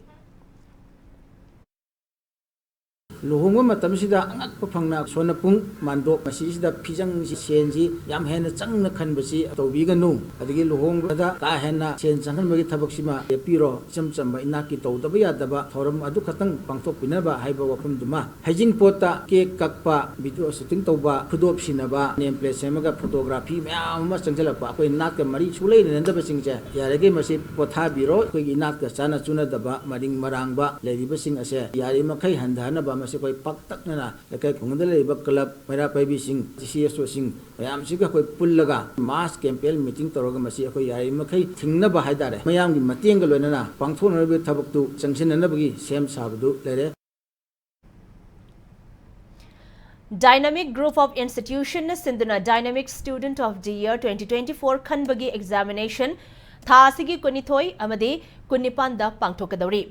ꯂꯨꯍꯣꯡꯕ ꯃꯇꯝꯁꯤꯗ ꯑꯉꯛꯄ ꯐꯪꯅ ꯁꯣꯟꯅꯄꯨꯡ ꯃꯥꯟꯗꯣꯞ ꯃꯁꯤꯁꯤꯗ ꯐꯤꯖꯪꯁꯤ, ꯁꯦꯟꯁꯤ ꯌꯥꯝ ꯍꯦꯟꯅ ꯆꯪꯅ ꯈꯟꯕꯁꯤ ꯇꯧꯕꯤꯒꯅꯨ꯫ ꯑꯗꯒꯤ ꯂꯨꯍꯣꯡꯕꯗ ꯀꯥ ꯍꯦꯟꯅ ꯁꯦꯟ ꯆꯪꯍꯟꯕꯒꯤ ꯊꯕꯛꯁꯤꯃ ꯂꯦꯞꯄꯤꯔꯣ꯫ ꯏꯆꯝ ꯆꯝꯕ ꯏꯅꯥꯠꯀꯤ ꯇꯧꯗꯕ ꯌꯥꯗꯕ ꯊꯧꯔꯝ ꯑꯗꯨ ꯈꯛꯇꯪ ꯄꯥꯡꯊꯣꯛꯄꯤꯅꯕ ꯍꯥꯏꯕ ꯋꯥꯐꯝꯗꯨꯃ, ꯍꯩꯖꯤꯡꯄꯣꯠꯇ ꯀꯦꯛ ꯀꯛꯄ, ꯚꯤꯗꯤꯑꯣ ꯁꯨꯇꯤꯡ ꯇꯧꯕ, ꯈꯨꯗꯣꯞ ꯁꯤꯟꯅꯕ, ꯅꯦꯝ ꯄ꯭ꯂꯦꯠ ꯁꯦꯝꯃꯒ ꯐꯣꯇꯣꯒ꯭ꯔꯥꯐꯤ ꯃꯌꯥꯝ ꯑꯃ ꯆꯪꯁꯤꯜꯂꯛꯄ, ꯑꯩꯈꯣꯏ ꯅꯥꯠꯀ ꯃꯔꯤ ꯁꯨꯡꯂꯩ ꯂꯩꯅꯗꯕꯁꯤꯡꯁꯦ ꯌꯥꯔꯤꯈꯩ ꯃꯁꯤ ꯄꯣꯊꯥꯕꯤꯔꯣ꯫ ꯑꯩꯈꯣꯏꯒꯤ ꯏꯅꯥꯠꯀ ꯆꯥꯅ ꯆꯨꯅꯗꯕ ꯃꯔꯤꯡ ꯃꯔꯥꯡꯕ ꯂꯩꯔꯤꯕꯁꯤꯡ ꯑꯁꯦ ꯌꯥꯔꯤꯃꯈꯩ ꯍꯟꯊꯍꯟꯅꯕ ꯃꯁꯤ ꯑꯩꯈꯣꯏ ꯄꯥꯛꯇꯛꯅꯅ ꯂꯩꯀꯥꯏ ꯈꯨꯡꯒꯪꯗ ꯂꯩꯔꯤꯕ ꯀ꯭ꯂꯕ, ꯃꯩꯔꯥ ꯄꯥꯏꯕꯤꯁꯤꯡ, ꯁꯤ ꯁꯤ ꯑꯦꯁ ꯑꯣꯁꯤꯡ ꯃꯌꯥꯝꯁꯤꯒ ꯑꯩꯈꯣꯏ ꯄꯨꯜꯂꯒ ꯃꯥꯁ ꯀꯦꯝꯄꯦꯟ ꯃꯤꯇꯤꯡ ꯇꯧꯔꯒ ꯃꯁꯤ ꯑꯩꯈꯣꯏ ꯌꯥꯔꯤꯃꯈꯩ ꯊꯤꯡꯅꯕ ꯍꯥꯏꯇꯥꯔꯦ, ꯃꯌꯥꯝꯒꯤ ꯃꯇꯦꯡꯒ ꯂꯣꯏꯅꯅ ꯄꯥꯡꯊꯣꯛꯅꯔꯤꯕ ꯊꯕꯛꯇꯨ ꯆꯪꯁꯤꯟꯅꯅꯕꯒꯤ ꯁꯦꯝ ꯁꯥꯕꯗꯨ ꯂꯩꯔꯦ꯫ Dynamic Group of Institutionꯅ ꯁꯤꯟꯗꯨꯅ Dynamic Student of the Year twenty twenty-four ꯈꯟꯕꯒꯤ examination ꯊꯥ ꯑꯁꯤꯒꯤ ꯀꯨꯟꯅꯤꯊꯣꯏ ꯑꯃꯗꯤ ꯀꯨꯟꯅꯤꯄꯥꯟꯗ ꯄꯥꯡꯊꯣꯛꯀꯗꯧꯔꯤ꯫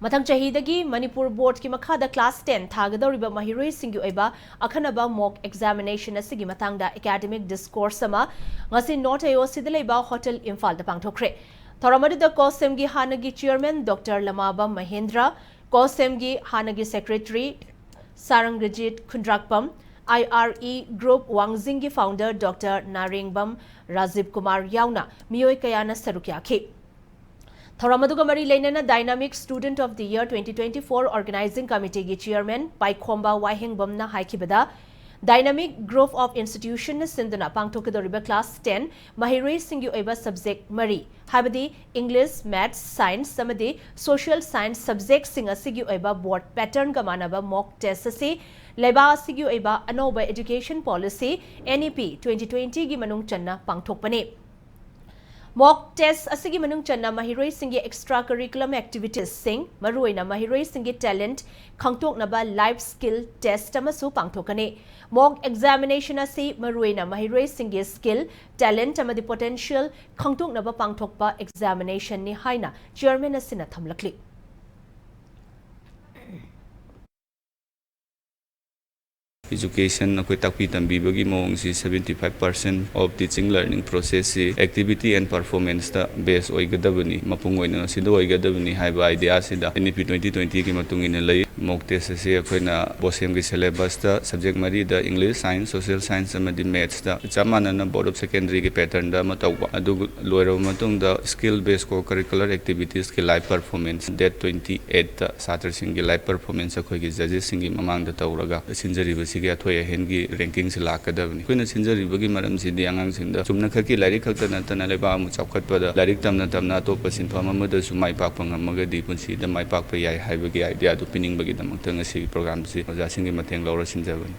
ꯃꯊꯪ ꯆꯍꯤꯗꯒꯤ ꯃꯅꯤꯄꯨꯔ ꯕꯣꯔꯗꯀꯤ ꯃꯈꯥꯗ class ten ꯊꯥꯒꯗꯧꯔꯤꯕ ꯃꯍꯩꯔꯣꯏꯁꯤꯡꯒꯤ ꯑꯣꯏꯕ ꯑꯈꯟꯅꯕ mock examination ꯑꯁꯤꯒꯤ ꯃꯇꯥꯡꯗ academic discourse ꯑꯃ ꯉꯁꯤ North A O Cꯗ ꯂꯩꯕ ꯍꯣꯇꯦꯜ ꯏꯝꯐꯥꯜꯗ ꯄꯥꯡꯊꯣꯛꯈ꯭ꯔꯦ꯫ ꯊꯧꯔꯝ ꯑꯗꯨꯗ COHSEMꯒꯤ ꯍꯥꯟꯅꯒꯤ chairman Doctor ꯂꯃꯥꯕꯝ ꯃꯍꯦꯟꯗ꯭ꯔ, COHSEMꯒꯤ ꯍꯥꯟꯅꯒꯤ secretary ꯁꯥꯔꯪꯒꯖꯤꯠ Khundrakpam, I R E Group ꯋꯥꯡꯖꯤꯡꯒꯤ founder Doctor ꯅꯥꯔꯦꯡꯕꯝ ꯔꯥꯖꯤꯕ ꯀꯨꯃꯥꯔ ꯌꯥꯎꯅ ꯃꯤꯑꯣꯏ ꯀꯌꯥꯅ ꯁꯔꯨꯛ ꯌꯥꯈꯤ꯫ ꯊꯧꯔꯝ ꯑꯗꯨꯒ ꯃꯔꯤ ꯂꯩꯅꯅ Dynamic Student of the Year twenty twenty-four Organizing Committeeꯒꯤ chairman ꯄꯥꯏꯈꯣꯝꯕ ꯋꯥꯍꯦꯡꯕꯝꯅ ꯍꯥꯏꯈꯤꯕꯗ, Dynamic Group of Institutionꯅ ꯁꯤꯟꯗꯨꯅ ꯄꯥꯡꯊꯣꯛꯀꯗꯧꯔꯤꯕ class ten ꯃꯍꯩꯔꯣꯏꯁꯤꯡꯒꯤ ꯑꯣꯏꯕ subject ꯃꯔꯤ, ꯍꯥꯏꯕꯗꯤ English, Maths, Science ꯑꯃꯗꯤ Social Science subjectꯁꯤꯡ ꯑꯁꯤꯒꯤ ꯑꯣꯏꯕ board patternꯒ ꯃꯥꯟꯅꯕ mock test ꯑꯁꯤ ꯂꯩꯕꯥꯛ ꯑꯁꯤꯒꯤ ꯑꯣꯏꯕ ꯑꯅꯧꯕ Education Policy, N E P twenty twentyꯒꯤ ꯃꯅꯨꯡ ꯆꯟꯅ ꯄꯥꯡꯊꯣꯛꯄꯅꯤ꯫ Mock test ꯑꯁꯤꯒꯤ ꯃꯅꯨꯡ ꯆꯟꯅ ꯃꯍꯩꯔꯣꯏꯁꯤꯡꯒꯤ extra curriculum activitiesꯁꯤꯡ, ꯃꯔꯨꯑꯣꯏꯅ ꯃꯍꯩꯔꯣꯏꯁꯤꯡꯒꯤ talent ꯈꯪꯗꯣꯛꯅꯕ life skill test ꯑꯃꯁꯨ ꯄꯥꯡꯊꯣꯛꯀꯅꯤ꯫ Mock examination ꯑꯁꯤ ꯃꯔꯨꯑꯣꯏꯅ ꯃꯍꯩꯔꯣꯏꯁꯤꯡꯒꯤ skill, talent ꯑꯃꯗꯤ potential ꯈꯪꯗꯣꯛꯅꯕ ꯄꯥꯡꯊꯣꯛꯄ examinationꯅꯤ ꯍꯥꯏꯅ chairman ꯑꯁꯤꯅ ꯊꯝꯂꯛꯂꯤ꯫ Education ꯑꯩꯈꯣꯏ ꯇꯥꯛꯄꯤ ꯇꯝꯕꯤꯕꯒꯤ ꯃꯑꯣꯡꯁꯤ seventy five percent of teaching learning processꯁꯤ activity and performanceꯇ base ꯑꯣꯏꯒꯗꯕꯅꯤ, ꯃꯄꯨꯡ ꯑꯣꯏꯅ ꯃꯁꯤꯗ ꯑꯣꯏꯒꯗꯕꯅꯤ ꯍꯥꯏꯕ ideaꯁꯤꯗ N E P twenty twentyꯒꯤ ꯃꯇꯨꯡ ꯏꯟꯅ ꯂꯩ꯫ ꯃꯣꯛ ꯇꯦꯁ ꯑꯁꯤ ꯑꯩꯈꯣꯏꯅ ꯕꯣꯁꯦꯝꯒꯤ ꯁꯤꯂꯦꯕꯁꯇ ꯁꯕꯖꯦꯛ ꯃꯔꯤꯗ, ꯏꯪꯂꯤꯁ, ꯁꯥꯏꯟꯁ, ꯁꯣꯁꯤꯌꯦꯜ ꯁꯥꯏꯟꯁ ꯑꯃꯗꯤ ꯃꯦꯠꯁꯇ, ꯆꯞ ꯃꯥꯟꯅꯅ ꯕꯣꯔꯗ ꯑꯣꯐ ꯁꯦꯀꯦꯟꯗꯔꯤꯒꯤ ꯄꯦꯇꯔꯟꯗ ꯑꯃ ꯇꯧꯕ꯫ ꯑꯗꯨ ꯂꯣꯏꯔꯕ ꯃꯇꯨꯡꯗ ꯁ꯭ꯀꯤꯜ ꯕꯦꯁ ꯀꯣ ꯀꯔꯤꯀꯨꯂꯔ ꯑꯦꯛꯇꯤꯚꯤꯇꯤꯁꯀꯤ ꯂꯥꯏꯚ ꯄꯔꯐꯣꯔꯃꯦꯟꯁ ꯗꯦꯠ ꯇ꯭ꯋꯦꯟꯇꯤ ꯑꯩꯠꯇ ꯁꯥꯇ꯭ꯔꯁꯤꯡꯒꯤ ꯂꯥꯏꯚ ꯄꯔꯐꯣꯔꯃꯦꯟꯁ ꯑꯩꯈꯣꯏꯒꯤ ꯖꯖꯦꯁꯁꯤꯡꯒꯤ ꯃꯃꯥꯡꯗ ꯇꯧꯔꯒ ꯁꯤꯟꯖꯔꯤꯕꯁꯤꯒꯤ ꯑꯊꯣꯏ ꯑꯍꯦꯟꯒꯤ ꯔꯦꯡꯀꯤꯡꯁꯤ ꯂꯥꯛꯀꯗꯕꯅꯤ꯫ ꯑꯩꯈꯣꯏꯅ ꯁꯤꯟꯖꯔꯤꯕꯒꯤ ꯃꯔꯝꯁꯤꯗꯤ ꯑꯉꯥꯡꯁꯤꯡꯗ ꯆꯨꯝꯅꯈꯛꯀꯤ ꯂꯥꯏꯔꯤꯛ ꯈꯛꯇ ꯅꯠꯇꯅ ꯂꯩꯕꯥꯛ ꯑꯃ ꯆꯥꯎꯈꯠꯄꯗ ꯂꯥꯏꯔꯤꯛ ꯇꯝꯅ ꯇꯝꯅ ꯑꯇꯣꯞꯄ ꯁꯤꯟꯐꯝ ꯑꯃꯗꯁꯨ ꯃꯥꯏ ꯄꯥꯛꯄ ꯉꯝꯃꯒꯗꯤ ꯄꯨꯟꯁꯤꯗ ꯃꯥꯏ ꯄꯥꯛꯄ ꯌꯥꯏ ꯍꯥꯏꯕꯒꯤ ꯑꯥꯏꯗꯤꯌꯥꯗꯨ ꯄꯤꯅꯤꯡꯕꯒꯤꯗꯃꯛꯇ ꯉꯁꯤꯒꯤ ꯄ꯭ꯔꯣꯒ꯭ꯔꯥꯝꯁꯤ ꯑꯣꯖꯥꯁꯤꯡꯒꯤ ꯃꯇꯦꯡ ꯂꯧꯔ ꯁꯤꯟꯖꯕꯅꯤ꯫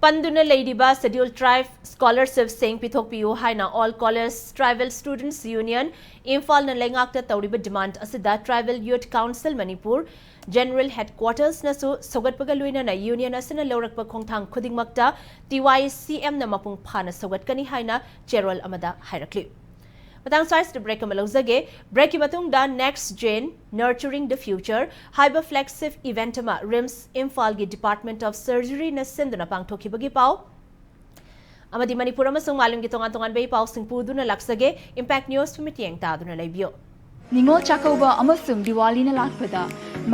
ꯄꯟꯗꯨꯅ ꯂꯩꯔꯤꯕ ꯁꯦꯗ꯭ꯌꯨꯜ ꯇ꯭ꯔꯥꯏꯕ ꯁ꯭ꯀꯣꯂꯔꯁꯤꯞꯁꯤꯡ ꯄꯤꯊꯣꯛꯄꯤꯌꯨ ꯍꯥꯏꯅ all college tribal students union ꯏꯝꯐꯥꯜꯅ ꯂꯩꯉꯥꯛꯇ ꯇꯧꯔꯤꯕ ꯗꯤꯃꯥꯟꯗ ꯑꯁꯤꯗ tribal youth council Manipur general ꯍꯦꯗꯀ꯭ꯋꯥꯇꯔꯁꯅꯁꯨ ꯁꯧꯒꯠꯄꯒ ꯂꯣꯏꯅꯅ ꯌꯨꯅꯤꯌꯟ ꯑꯁꯤꯅ ꯂꯧꯔꯛꯄ ꯈꯣꯡꯊꯥꯡ ꯈꯨꯗꯤꯡꯃꯛꯇ ꯇꯤ ꯋꯥꯏ ꯁꯤ ꯑꯦꯝꯅ ꯃꯄꯨꯡ ꯐꯥꯅ ꯁꯧꯒꯠꯀꯅꯤ ꯍꯥꯏꯅ ꯆꯦꯔꯣꯜ ꯑꯃꯗ ꯍꯥꯏꯔꯛꯂꯤ꯫ ꯃꯇꯥꯡ ꯁ꯭ꯋꯥꯏꯁꯤꯗ ꯕ꯭ꯔꯦꯛ ꯑꯃ ꯂꯧꯖꯒꯦ꯫ ꯕ꯭ꯔꯦꯛꯀꯤ ꯃꯇꯨꯡꯗ Next Gen Nurturing the Future ꯍꯥꯏꯕ ꯐ꯭ꯂꯦꯒꯁꯤꯞ ꯏꯚꯦꯟꯠ ꯑꯃ ꯔꯤꯝꯁ ꯏꯝꯐꯥꯜꯒꯤ ꯗꯤꯄꯥꯔꯠꯃꯦꯟꯠ ꯑꯣꯐ ꯁꯔꯖꯔꯤꯅ ꯁꯤꯟꯗꯨꯅ ꯄꯥꯡꯊꯣꯛꯈꯤꯕꯒꯤ ꯄꯥꯎ ꯑꯃꯗꯤ ꯃꯅꯤꯄꯨꯔ ꯑꯃꯁꯨꯡ ꯃꯥꯂꯦꯝꯒꯤ ꯇꯣꯉꯥꯟ ꯇꯣꯉꯥꯟꯕ ꯏ ꯄꯥꯎꯁꯤꯡ ꯄꯨꯗꯨꯅ ꯂꯥꯛꯆꯒꯦ꯫ ꯏꯝꯄꯦꯛ ꯅ꯭ꯌꯨꯁꯄꯨ ꯃꯤꯠꯌꯦꯡ ꯇꯥꯗꯨꯅ ꯂꯩꯕꯤꯌꯨ꯫ ꯅꯤꯉꯣꯜ ꯆꯥꯛꯀꯧꯕ ꯑꯃꯁꯨꯡ ꯗꯤꯋꯥꯂꯤꯅ ꯂꯥꯛꯄꯗ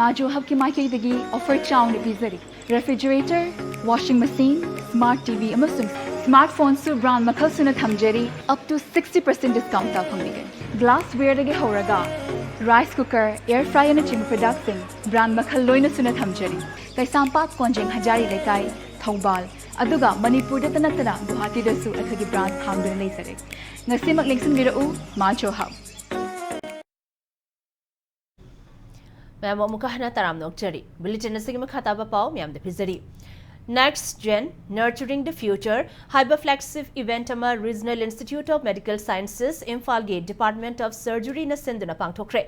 ꯃꯥꯖꯣ ꯍꯕꯀꯤ ꯃꯥꯏꯀꯩꯗꯒꯤ ꯑꯣꯐꯔ ꯆꯥꯎꯅ ꯄꯤꯖꯔꯤ꯫ ꯔꯦꯐ꯭ꯔꯤꯖꯔꯦꯇꯔ, ꯋꯥꯁꯤꯡ ꯃꯦꯁꯤꯟ, ꯁ꯭ꯃꯥꯔꯠ ꯇꯤ ꯚꯤ ꯑꯃꯁꯨꯡ ꯁ꯭ꯃꯥꯔꯠ ꯐꯣꯟꯁꯨ ꯕ꯭ꯔꯥꯟꯗ ꯃꯈꯜ ꯁꯨꯅ ꯊꯝꯖꯔꯤ꯫ ꯑꯞ ꯇꯨ ꯁꯤꯛꯁꯇꯤ ꯄꯔꯁꯦꯟꯠ ꯗꯤꯁꯀꯥꯎꯟꯠꯇ ꯐꯪꯕꯤꯒꯅꯤ꯫ ꯒ꯭ꯂꯥꯁꯋꯦꯌꯔꯗꯒꯤ ꯍꯧꯔꯒ ꯔꯥꯏꯁ ꯀꯨꯀꯔ, ꯑꯦꯌꯔ ꯐ꯭ꯔꯥꯏꯌꯔꯅꯆꯤꯡꯕ ꯄ꯭ꯔꯗꯛꯁꯤꯡ ꯕ꯭ꯔꯥꯟꯗ ꯃꯈꯜ ꯂꯣꯏꯅ ꯁꯨꯅ ꯊꯝꯖꯔꯤ꯫ ꯀꯩꯁꯥꯝꯄꯥꯠ ꯀꯣꯟꯖꯦꯡ ꯍꯖꯥꯔꯤ ꯂꯩꯀꯥꯏ, ꯊꯧꯕꯥꯜ, ꯑꯗꯨꯒ ꯃꯅꯤꯄꯨꯔꯗꯇ ꯅꯠꯇꯅ ꯒꯨꯋꯥꯍꯥꯇꯤꯗꯁꯨ ꯑꯩꯈꯣꯏꯒꯤ ꯕ꯭ꯔꯥꯟꯆ ꯍꯥꯡꯗꯨꯅ ꯂꯩꯖꯔꯦ꯫ ꯉꯁꯤꯃꯛ ꯂꯦꯡꯁꯤꯟꯕꯤꯔꯛꯎ, ꯃꯥꯖꯣ ꯍꯕ꯫ ꯃꯌꯥꯝꯕꯨ ꯑꯃꯨꯛꯀ ꯍꯟꯅ ꯇꯔꯥꯝꯅ ꯑꯣꯛꯆꯔꯤ꯫ ꯕꯨꯂꯦꯇꯤꯟ ꯑꯁꯤꯒꯤ ꯃꯈꯥ ꯇꯥꯕ ꯄꯥꯎ ꯃꯌꯥꯝꯗ ꯄꯤꯖꯔꯤ꯫ Next Gen Nurturing the Future ꯍꯥꯏꯕ ꯐ꯭ꯂꯦꯒꯁꯤꯞ ꯏꯚꯦꯟꯠ ꯑꯃ regional institute of medical sciences ꯏꯝꯐꯥꯜꯒꯤ ꯗꯤꯄꯥꯔꯠꯃꯦꯟꯠ ꯑꯣꯐ ꯁꯔꯖꯔꯤꯅ ꯁꯤꯟꯗꯨꯅ ꯄꯥꯡꯊꯣꯛꯈ꯭ꯔꯦ꯫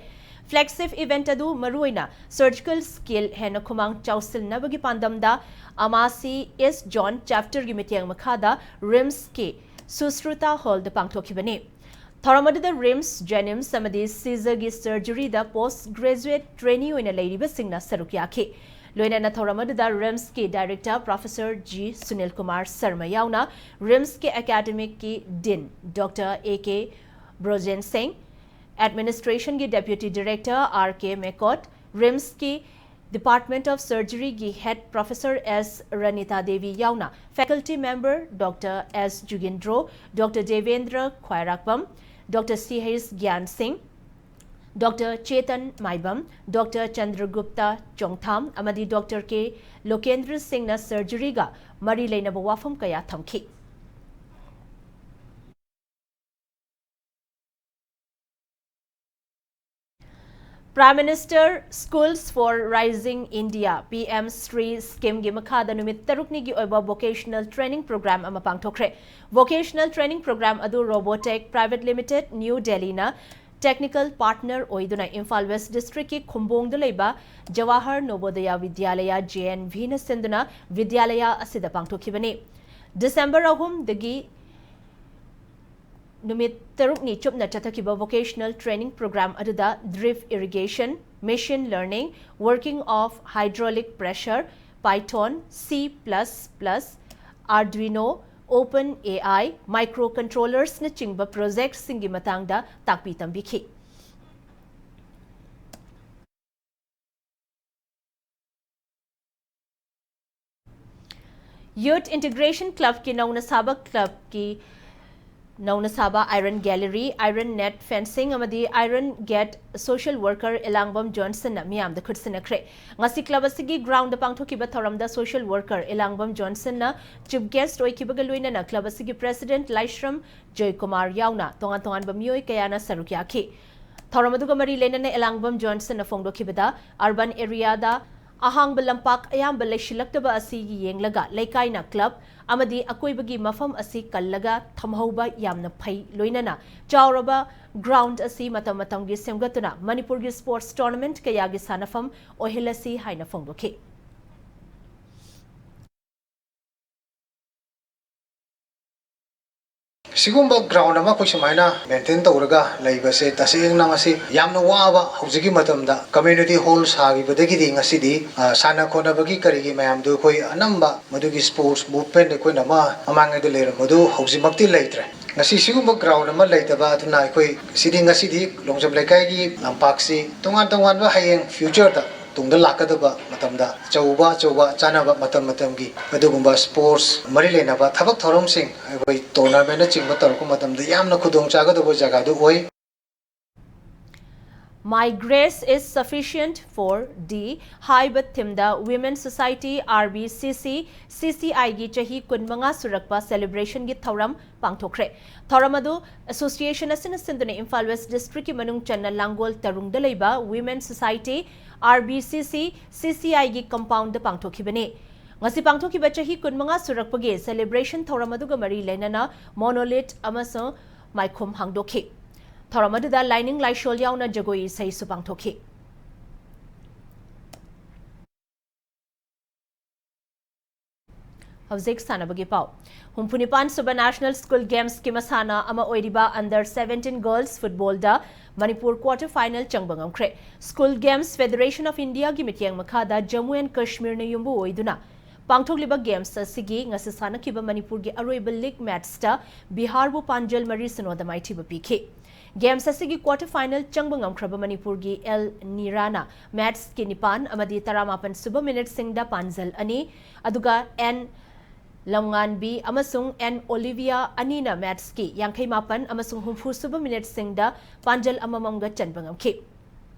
ꯐ꯭ꯂꯦꯒꯁꯤꯞ ꯏꯚꯦꯟꯠ ꯑꯗꯨ ꯃꯔꯨꯑꯣꯏꯅ ꯁꯔꯖꯤꯀꯦꯜ ꯁ꯭ꯀꯤꯜ ꯍꯦꯟꯅ ꯈꯨꯃꯥꯡ ꯆꯥꯎꯁꯤꯟꯅꯕꯒꯤ ꯄꯥꯟꯗꯝꯗ ꯑꯃꯥꯁꯤ ꯏꯁ ꯖꯣꯟ ꯆꯦꯞꯇꯔꯒꯤ ꯃꯤꯠꯌꯦꯡ ꯃꯈꯥꯗ ꯔꯤꯝꯁꯀꯤ ꯁꯨꯁ꯭ꯔꯨꯇꯥ ꯍꯣꯜꯗ ꯄꯥꯡꯊꯣꯛꯈꯤꯕꯅꯤ꯫ ꯊꯧꯔꯝ ꯑꯗꯨꯗ ꯔꯤꯝꯁ, ꯖꯦꯅꯤꯝꯁ ꯑꯃꯗꯤ ꯁꯤꯖꯒꯤ ꯁꯔꯖꯔꯤꯗ ꯄꯣꯁꯠ ꯒ꯭ꯔꯦꯖꯨꯑꯦꯠ ꯇ꯭ꯔꯦꯅꯤ ꯑꯣꯏꯅ ꯂꯩꯔꯤꯕꯁꯤꯡꯅ ꯁꯔꯨꯛ ꯌꯥꯈꯤ꯫ ꯂꯣꯏꯅꯅ ꯊꯧꯔꯝ ꯑꯗꯨꯗ ꯔꯤꯝꯁꯀꯤ director professor G Sunil Kumar Sharma ꯌꯥꯎꯅ ꯔꯤꯝꯁꯀꯤ ꯑꯦꯀꯥꯗꯃꯤꯛꯀꯤ ꯗꯤꯟ ꯗꯣꯛꯇꯔ ꯑꯦ ꯀꯦ ꯕ꯭ꯔꯣꯖꯦꯟ ꯁꯤꯡ, Administration ꯒꯤ Deputy Director R K Mekot, RIMS ꯀꯤ Department of Surgery ꯒꯤ Head Professor S Ranita Devi ꯌꯥꯎꯅ faculty member Doctor S Jugindro, Doctor Devendra Khwairakhpam, Doctor C H Gyan Singh, Doctor Chetan Maibam, Doctor Chandragupta Chongtham ꯑꯃꯗꯤ Doctor K Lokendra Singh ꯅ surgery ꯒ ꯃꯔꯤ ꯂꯩꯅꯕ ꯋꯥꯐꯝ ꯀꯌꯥ ꯊꯝꯈꯤ꯫ Prime Minister Schools for Rising India, P M SHRI scheme ꯒꯤ ꯃꯈꯥꯗ ꯅꯨꯃꯤꯠ ꯇꯔꯨꯛꯅꯤꯒꯤ ꯑꯣꯏꯕ vocational training program ꯑꯃ ꯄꯥꯡꯊꯣꯛꯈ꯭ꯔꯦ꯫ Vocational training program ꯑꯗꯨ Robotech Private Limited, New Delhi ꯅ technical partner ꯑꯣꯏꯗꯨꯅ ꯏꯝꯐꯥꯜ West District ꯀꯤ ꯈꯨꯝꯕꯣꯡꯗ ꯂꯩꯕ ꯖꯋꯥꯍꯔ ꯅꯣꯕꯣꯗꯌ ꯕꯤꯗ꯭ꯌꯥꯂꯌ, J N V ꯅ ꯁꯤꯟꯗꯨꯅ ꯕꯤꯗ꯭ꯌꯥꯂꯌ ꯑꯁꯤꯗ ꯄꯥꯡꯊꯣꯛꯈꯤꯕꯅꯤ꯫ December ꯑꯍꯨꯝꯗꯒꯤ ꯅꯨꯃꯤꯠ ꯇꯔꯨꯛꯅꯤ ꯆꯨꯞꯅ ꯆꯠꯊꯈꯤꯕ vocational training program ꯑꯗꯨꯗ drip irrigation, machine learning, working of hydraulic pressure, Python, C plus plus, Arduino, OpenAI, microcontrollers ꯅꯆꯤꯡꯕ project ꯁꯤꯡꯒꯤ ꯃꯇꯥꯡꯗ ꯇꯥꯛꯄꯤ ꯇꯝꯕꯤꯈꯤ꯫ Youth Integration Club ꯀꯤ ꯅꯧꯅ ꯁꯥꯕ club ꯀꯤ ꯅꯧꯅ ꯁꯥꯕ iron gallery, iron net fencing ꯑꯃꯗꯤ iron gate social worker ꯏꯂꯥꯡꯕꯝ ꯖꯣꯟꯁꯟꯅ ꯃꯤꯌꯥꯝꯗ ꯈꯨꯠꯁꯤꯟꯅꯈ꯭ꯔꯦ꯫ ꯉꯁꯤ club ꯑꯁꯤꯒꯤ ground ꯗ ꯄꯥꯡꯊꯣꯛꯈꯤꯕ ꯊꯧꯔꯝꯗ social worker ꯏꯂꯥꯡꯕꯝ ꯖꯣꯟꯁꯟꯅ chief guest ꯑꯣꯏꯈꯤꯕꯒ ꯂꯣꯏꯅꯅ club ꯑꯁꯤꯒꯤ president ꯂꯥꯏꯁ꯭ꯔꯝ ꯖꯣꯏꯀꯨꯃꯥꯔ ꯌꯥꯎꯅ ꯇꯣꯉꯥꯟ ꯇꯣꯉꯥꯟꯕ ꯃꯤꯑꯣꯏ ꯀꯌꯥꯅ ꯁꯔꯨꯛ ꯌꯥꯈꯤ꯫ ꯊꯧꯔꯝ ꯑꯗꯨꯒ ꯃꯔꯤ ꯂꯩꯅꯅ ꯏꯂꯥꯡꯕꯝ ꯖꯣꯟꯁꯟꯅ ꯐꯣꯡꯗꯣꯛꯈꯤꯕꯗ, urban area ꯗ ꯑꯍꯥꯡꯕ ꯂꯝꯄꯥꯛ ꯑꯌꯥꯝꯕ ꯂꯩꯁꯤꯜꯂꯛꯇꯕ ꯑꯁꯤ ꯌꯦꯡꯂꯒ ꯂꯩꯀꯥꯏꯅ club ꯑꯃꯗꯤ ꯑꯀꯣꯏꯕꯒꯤ ꯃꯐꯝ ꯑꯁꯤ ꯀꯜꯂꯒ ꯊꯝꯍꯧꯕ ꯌꯥꯝꯅ ꯐꯩ, ꯂꯣꯏꯅꯅ ꯆꯥꯎꯔꯕ ground ꯑꯁꯤ ꯃꯇꯝ ꯃꯇꯝꯒꯤ ꯁꯦꯝꯒꯠꯇꯨꯅ ꯃꯅꯤꯄꯨꯔꯒꯤ sports tournament ꯀꯌꯥꯒꯤ ꯁꯥꯟꯅꯐꯝ ꯑꯣꯏꯍꯜꯂꯁꯤ ꯍꯥꯏꯅ ꯐꯣꯡꯗꯣꯛꯈꯤ꯫ ꯁꯤꯒꯨꯝꯕ ground ꯑꯃ ꯑꯩꯈꯣꯏ ꯁꯨꯃꯥꯏꯅ maintain ꯇꯧꯔꯒ ꯂꯩꯕꯁꯦ ꯇꯁꯦꯡꯅ ꯃꯁꯤ ꯌꯥꯝꯅ ꯋꯥꯕ꯫ ꯍꯧꯖꯤꯛꯀꯤ ꯃꯇꯝꯗ community hall ꯁꯥꯈꯤꯕꯗꯒꯤꯗꯤ ꯉꯁꯤꯗꯤ, ꯑ, ꯁꯥꯟꯅ ꯈꯣꯠꯅꯕꯒꯤ ꯀꯔꯤꯒꯤ ꯃꯌꯥꯝꯗꯨ ꯑꯩꯈꯣꯏ ꯑꯅꯝꯕ ꯃꯗꯨꯒꯤ sports movement ꯑꯩꯈꯣꯏꯅ ꯑꯃ ꯃꯃꯥꯡꯉꯩꯗ ꯂꯩꯔꯝꯕꯗꯨ ꯍꯧꯖꯤꯛꯃꯛꯇꯤ ꯂꯩꯇ꯭ꯔꯦ꯫ ꯉꯁꯤ ꯁꯤꯒꯨꯝꯕ ground ꯑꯃ ꯂꯩꯇꯕ ꯑꯗꯨꯅ ꯑꯩꯈꯣꯏ ꯁꯤꯗꯤ ꯉꯁꯤꯗꯤ ꯂꯣꯡꯖꯝ ꯂꯩꯀꯥꯏꯒꯤ ꯂꯝꯄꯥꯛꯁꯤ ꯇꯣꯉꯥꯟ ꯇꯣꯉꯥꯟꯕ ꯍꯌꯦꯡ future ꯗ ꯇꯨꯡꯗ ꯂꯥꯛꯀꯗꯕ ꯃꯇꯝꯗ ꯑꯆꯧꯕ ꯑꯆꯧꯕ ꯆꯥꯅꯕ ꯃꯇꯝ ꯃꯇꯝꯒꯤ ꯑꯗꯨꯒꯨꯝꯕ sports ꯃꯔꯤ ꯂꯩꯅꯕ ꯊꯕꯛ ꯊꯧꯔꯝꯁꯤꯡ ꯑꯩꯈꯣꯏ tournament ꯅꯆꯤꯡꯕ ꯇꯧꯔꯛꯄ ꯃꯇꯝꯗ ꯌꯥꯝꯅ ꯈꯨꯗꯣꯡ ꯆꯥꯒꯗꯕ ꯖꯒꯥꯗꯨ ꯑꯣꯏ꯫ My Grace is Sufficient for Thee ꯍꯥꯏꯕ theme the Women Society, R B C C, C C I ꯒꯤ ꯆꯍꯤ ꯀꯨꯟꯃꯉꯥ ꯁꯨꯔꯛꯄ celebration ꯒꯤ ꯊꯧꯔꯝ ꯄꯥꯡꯊꯣꯛꯈ꯭ꯔꯦ꯫ ꯊꯧꯔꯝ ꯑꯗꯨ association ꯑꯁꯤꯅ ꯁꯤꯟꯗꯨꯅ ꯏꯝꯐꯥꯜ West district ꯀꯤ ꯃꯅꯨꯡ ꯆꯟꯅ ꯂꯥꯡꯒꯣꯜ ꯇꯔꯨꯡꯗ ꯂꯩꯕ Women Society, R B C C, C C I ꯒꯤ compound ꯗ ꯄꯥꯡꯊꯣꯛꯈꯤꯕꯅꯤ꯫ ꯉꯁꯤ ꯄꯥꯡꯊꯣꯛꯈꯤꯕ ꯆꯍꯤ ꯀꯨꯟꯃꯉꯥ ꯁꯨꯔꯛꯄꯒꯤ celebration ꯊꯧꯔꯝ ꯑꯗꯨꯒ ꯃꯔꯤ ꯂꯩꯅꯅ monolith ꯑꯃꯁꯨꯡ ꯃꯥꯏꯈꯨꯝ ꯍꯥꯡꯗꯣꯛꯈꯤ꯫ ꯊꯧꯔꯝ ꯑꯗꯨꯗ ꯂꯥꯏꯅꯤꯡ ꯂꯥꯏꯁꯣꯜ ꯌꯥꯎꯅ ꯖꯒꯣꯏ ꯏꯁꯩꯁꯨ ꯄꯥꯡꯊꯣꯛꯈꯤ꯫ ꯍꯧꯖꯤꯛ ꯁꯥꯟꯅꯕꯒꯤ ꯄꯥꯎ꯫ ꯍꯨꯝꯐꯨ ꯅꯤꯄꯥꯟ ꯁꯨꯕ National School Games ꯀꯤ ꯃꯁꯥꯟꯅ ꯑꯃ ꯑꯣꯏꯔꯤꯕ under seventeen girls football ꯗ ꯃꯅꯤꯄꯨꯔ quarter final ꯆꯪꯕ ꯉꯝꯈ꯭ꯔꯦ꯫ School Games Federation of India ꯒꯤ ꯃꯤꯠꯌꯦꯡ ꯃꯈꯥꯗ Jammu and Kashmir ꯅ ꯌꯨꯝꯕꯨ ꯑꯣꯏꯗꯨꯅ ꯄꯥꯡꯊꯣꯛꯂꯤꯕ games ꯑꯁꯤꯒꯤ ꯉꯁꯤ ꯁꯥꯟꯅꯈꯤꯕ ꯃꯅꯤꯄꯨꯔꯒꯤ ꯑꯔꯣꯏꯕ league match ꯇ ꯕꯤꯍꯥꯔꯕꯨ ꯄꯥꯟꯖꯜ ꯃꯔꯤ ꯁꯤꯅꯣꯗ ꯃꯥꯏꯊꯤꯕ ꯄꯤꯈꯤ꯫ Games ꯑꯁꯤꯒꯤ quarter final ꯆꯪꯕ ꯉꯝꯈ꯭ꯔꯕ ꯃꯅꯤꯄꯨꯔꯒꯤ ꯑꯦꯜ ꯅꯤꯔꯥꯅ match ꯀꯤ ꯅꯤꯄꯥꯟ ꯑꯃꯗꯤ ꯇꯔꯥꯃꯥꯄꯟ ꯁꯨꯕ minute ꯁꯤꯡꯗ ꯄꯥꯟꯖꯜ ꯑꯅꯤ, ꯑꯗꯨꯒ ꯑꯦꯟ ꯂꯝꯉꯥꯟꯕꯤ ꯑꯃꯁꯨꯡ ꯑꯦꯟ ꯑꯣꯂꯤꯚꯤꯌꯥ ꯑꯅꯤꯅ match ꯀꯤ ꯌꯥꯡꯈꯩ ꯃꯥꯄꯟ ꯑꯃꯁꯨꯡ ꯍꯨꯝꯐꯨ ꯁꯨꯕ minute ꯁꯤꯡꯗ ꯄꯥꯟꯖꯜ ꯑꯃꯃꯝꯒ ꯆꯟꯕ ꯉꯝꯈꯤ꯫